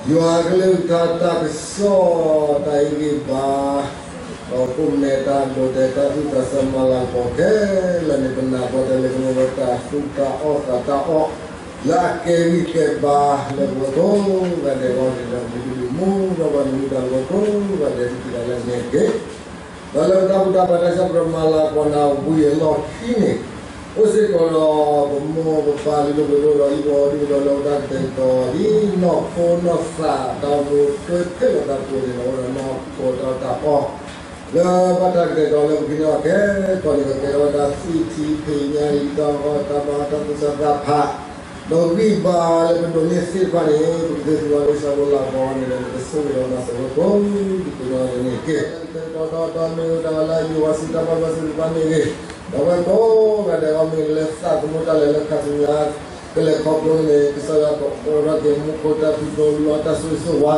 ယွၤကလုၢ်ကထါတၢ်ကစီၣ်တၢ်ဟ့ၣ်ဂံၢ်ဘါ ဒီးကိးမံၤဒဲးတၢ်ဒိၣ်တဲာ်တၢ်သူၣ်တၢ်ဆၢမၤလၤကပီၤခဲလၢာ်န့ၣ် ပနာ်ပှၤတၢ်လဲၤကမ့ၢ်ဝဲတၢ်သူၣ်တၢ်အီၣ်သးတၢ်အီၣ် လၢအကဲဂံၢ်ကဲဘါလၢပဝဲကိးဂၤဒဲးအဂီၢ်န့ၣ်ဒီး ပကဒုးမူဒီးပှၤနမူဒါလၢပဝဲကိးဂၤဒဲး သုခံဂၤလၢအမ့ၢ်က့ၤ ဒီးလၢပတၢ်ဘူၣ်တၢ်ဘါတၢ်ဆၢကတီၢ်မၤလၤကပီၤနၤဝံၤအလီၢ်ခံန့ၣ်, အိၣ်စ့ၢ်ကီးဒီး ပမိၢ်ပပၢ်လၢဒိၣ်ကဒိၣ်ဒီး ဟံၣ်ဖိဃီဒိၣ်ကဒိၣ်လၢအတၢ်ကတဲာ်ကတီၤ ဒ်နီၢ်ခိနီၢ်သးတၢ်အိၣ်မူ တွဲဖျါလီၤသးပူၤန့ၣ်ဒီး အိၣ်ဒီးနီၢ်ခိတၢ်အီၣ်တၢ်အီ လၢဘၣ်တၢ်ကတဲာ်ကတီၤလၢပကဟံးန့ၢ်အီၤခဲကီးန့ၣ်ဒီး ကဲထီၣ်ဝဲဒၣ်သွံၣ်ထံဖံးညၣ်အံၤ တၢ်အီၣ်တၢ်မၤတၢ်သူၣ်စၢ်သးဖး ဒီးဂံၢ်ဘါလၢပဒိးန့ၢ်သ့ၣ်တဖၣ်န့ၣ် ပကသ့သူဝဲလၢဆၣ်ဖိလၢ်ဖိန့ၣ်ဒီး နကဆိၣ်ဂ့ၤဒီးမၤစၢၤဝဲကိးဂၤဒဲးန့ၣ်တက့ၢ်. တၢ်ကတဲာ်ကတီၤဒီးတၢ်မ့ၢ်ဝဲဒၣ်လၢယွၤစံးတၢ်ဘၣ်ဘၣ်စံးတဖၣ်မ့ၢ်ဂ့ၤ, ဒီးဝဲကိးဂၤဒဲးအဂီၢ်မ့ၢ်ဂ့ၤ လၢသးသမူတၢ်လဲၤလၢခါဆူညါ ကလဲၤခီဖျိန့ၣ် ကစၢ်ယွၤကအိးထီၣ်က့ၤမူခိၣ်တၢ်ဖံးဒိၣ်လီၤတၢ်ဆိၣ်ဂ့ၤဆိၣ်ဝါ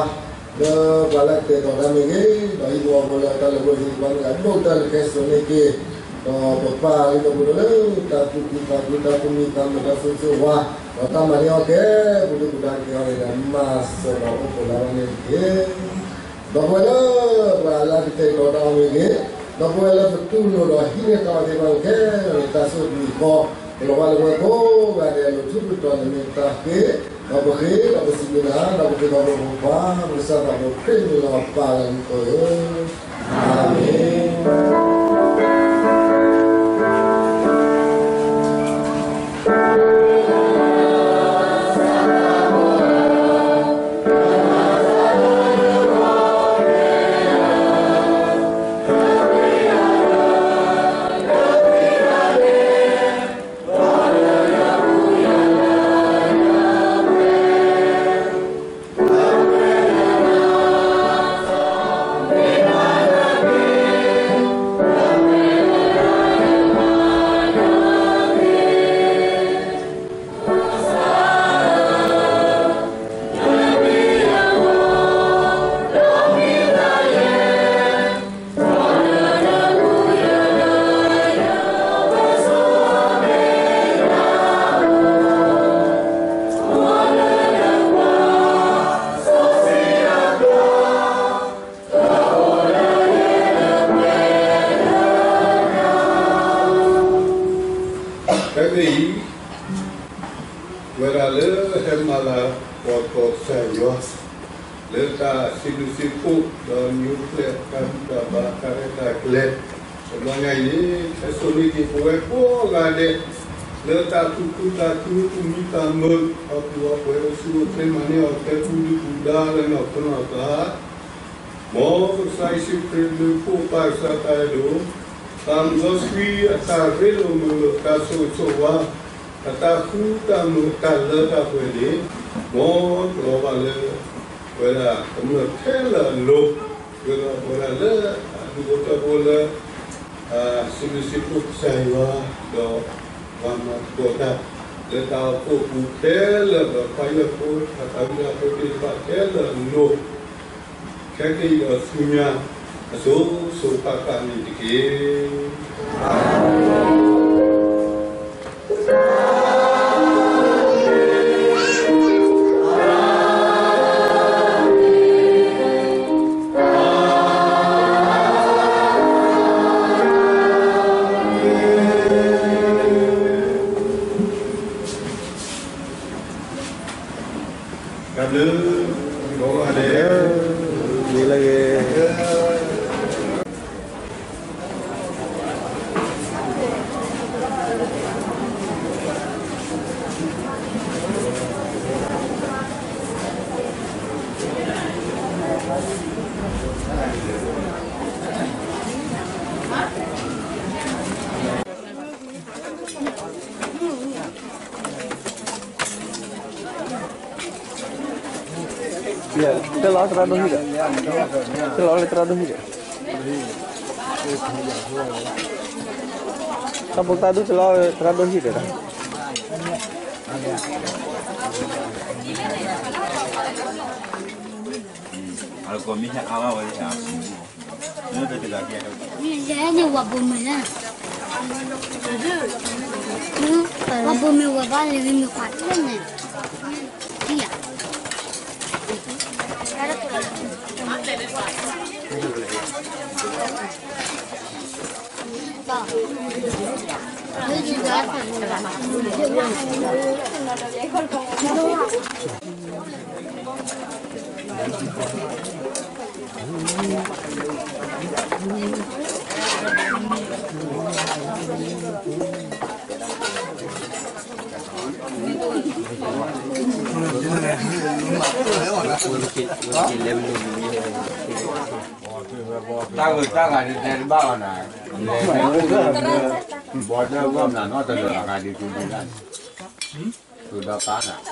လၢပှၤလၢကတဲာ်ကတီၤတၢ်မ့ၢ်ဂ့ၤ, ဒီးဟံၣ်ဖိဃီဖိလၢတၢ်လဲၤဘၣ်စံးတဖၣ်မ့ၢ်ဂ့ၤ အဒိၣ်ကတၢၢ်န့ၣ်ကဲစိာ်န့ၢ်က့ၤ, ဒီးပပၢ်လၢဒိၣ်ကဒိၣ်လၢ တၢ်သူၣ်ခုသးခု တၢ်သူၣ်မံသးမုာ် တၢ်ဆိၣ်ဂ့ၤဆိၣ်ဝါ ဒီးတၢ်မၤန့ၢ်အီၣ်ကဲ ပဒုၣ်ပဒါက့ၤအီၤန့ၣ်ဒီး မၤစၢၤဒီးအိၣ်ဖှိၣ်လၢအဝဲန့ၣ်တက့ၢ်. ဒီးပဝဲလၢ ပှၤလၢကတဲာ်ကတီၤတၢ်အီၣ်မ့ၢ်ဂ့ၤ, ဒီးပဝဲလၢပတူၢ်လိာ်ဒီးဟံးန့ၢ်တၢ်အီၣ်သ့ၣ်တဖၣ်ခဲလၢာ်န့ၣ် တၢ်ဆိၣ်ဂ့ၤအီၤ ကလီၤဘၣ်လၢပဝဲကိးဂၤဒဲးအလိၤ ထူးပတီၢ်န့ၣ်မ့ၢ်တၢ်ဃ့, ဒီးပဃ့ဒီးပစံးဘျုးနၤ ဒီးပဃ့ဘါပဖိခွါ ပကစၢ်သးဘိခရံာ်မံၤလီၤပၢ်လၢမူခိၣ်ဧၢ, အၤမ့ၣ်. ဖဲအံၤ ဝဲဒၣ်လၢဟဲမၤလၤကပီၤကစၢ်ယွၤ လၢတၢ်စံးဘျုးစံးဖှိၣ် ဒီးညိကွဲးတၢ်ဘူၣ်တၢ်ဘါ တၢ်ရဲၣ်တၢ်ကျဲၤ တဘျီညါအံၤန့ၣ် ဟဲစိာ်န့ၢ်က့ၤပဝဲကိးဂၤဒဲး လၢတၢ်သူၣ်ခုသးခု သူၣ်မံသးမုာ် ဒီးသူၣ်အိၣ်ဖှိၣ်ဝဲဆူၣ်အိၣ်ချ့မၤန့ၢ်အီၤ ကဲပူၤဒုၣ်ပူၤဒါလၢနီၢ်ခိနီၢ်သး မ်ကစၢ်ယ့ၣ်ၡူးခရံာ်ဘျုးဖှိၣ် ပၢ်ကစၢ်တၢ်အဲၣ်ဒိၣ် တၢ်မုၢ်လီၤဆှံအတၢ်ရ့လိာ်မုာ်လိာ် တၢ်ဆိၣ်ဂ့ၤဆိၣ်ဝါ အတၢ်ဃူတၢ်မုာ်အတၢ်လၢတၢ်ပှဲၤန့ၣ် မ်ကလီၤဘၣ်လၢ ပဝဲဒၣ်ကမျၢၢ်ခဲလၢာ်အလိၤ ဒီးပဝဲဒၣ်လၢအဒူၣ်ဖိထၢဖိလၢ စံးဘျုးစံးဖှိၣ်ကစၢ်ယွၤ ဒီးပှၤမၤသကိးတၢ် လၢတၢ်အိၣ်ဖှိၣ်အပူၤခဲလၢာ် ဒီးပှၤကညီဖိအတၢ်ဝံတၢ်ဖိသ့ၣ်တဖၣ်ခဲလၢာ်အလိၤ ခဲကနံၣ်အံၤဒီးဆူညါ အစိၤစိၤဃၣ်ဃၣ်န့ၣ်တက့ၢ်. တၢ်ဘျုး ကိးဂၤဒဲး ဝံၤလၢဂ့ၤ တၢ်ဘျုး တလီၤသရၣ်ဒိၣ်ဟံၣ်ဒီး, တလီၤလၢသရၣ်ဒိၣ်ဟံၣ်ဒီး, တၢ်ဖိသၣ်ဒူၣ်တလီၤသရၣ်ဒိၣ်ဟံၣ်ဒီး, ဝၤဘိမ့ၢ်ဝဲဘၣ်လၢမ့ၢ်ခွါတဖျၢၣ်န့ၣ်, တၢ်ဂ့ၤတၢ်ဂၤဒ်တဲတဘၣ်အီၤနၤ, လဲၤ, ဘီဒၢဝဲမနၤနီတလၢၤအဂၤဒ်ကူဒ်လၢ်န့ၣ်, သူၣ်ဒီးပာ်နၤ,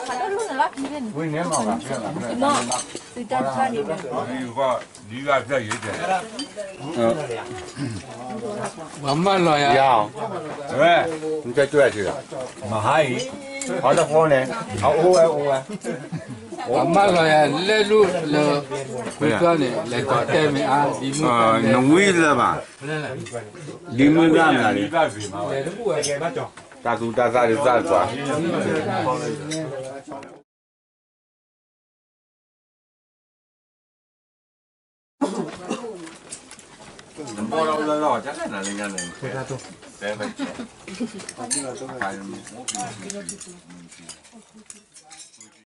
ဝံၤန့ၣ်မ့ၢ်ဂၤဖျၢၣ်ဂၤဖျၢၣ်, ဒ်ဂၤဖျၢၣ်ယံၤတဲ, ပှၤမၢလီၤယၤ, ဝဲ, နကကြွဲးထံၣ်လီၤ, မဟါအံၤ, အီတဃိန့ၣ်, အအိၣ်ဝဲအိၣ်ဝဲ, ပှၤမၢလီၤယၤလဲၤလူလၢ, ဝံၤကျီန့ၣ် လဲၤကီးတဲမ့ၢ်အါ, နဝံၤလၢၤဘၣ်, ဒ်မုၢ်ဂၤမနုၤန့ၣ်, တၢ်သူတၢ်သၣ်ဒ်သၣ်တသွါ နဘီလီၤလၢလီၤ တၢ်လၢနၤလၢညါန့ၣ်, တဲဘၣ်ကဲ, ပှၤမူပူၤ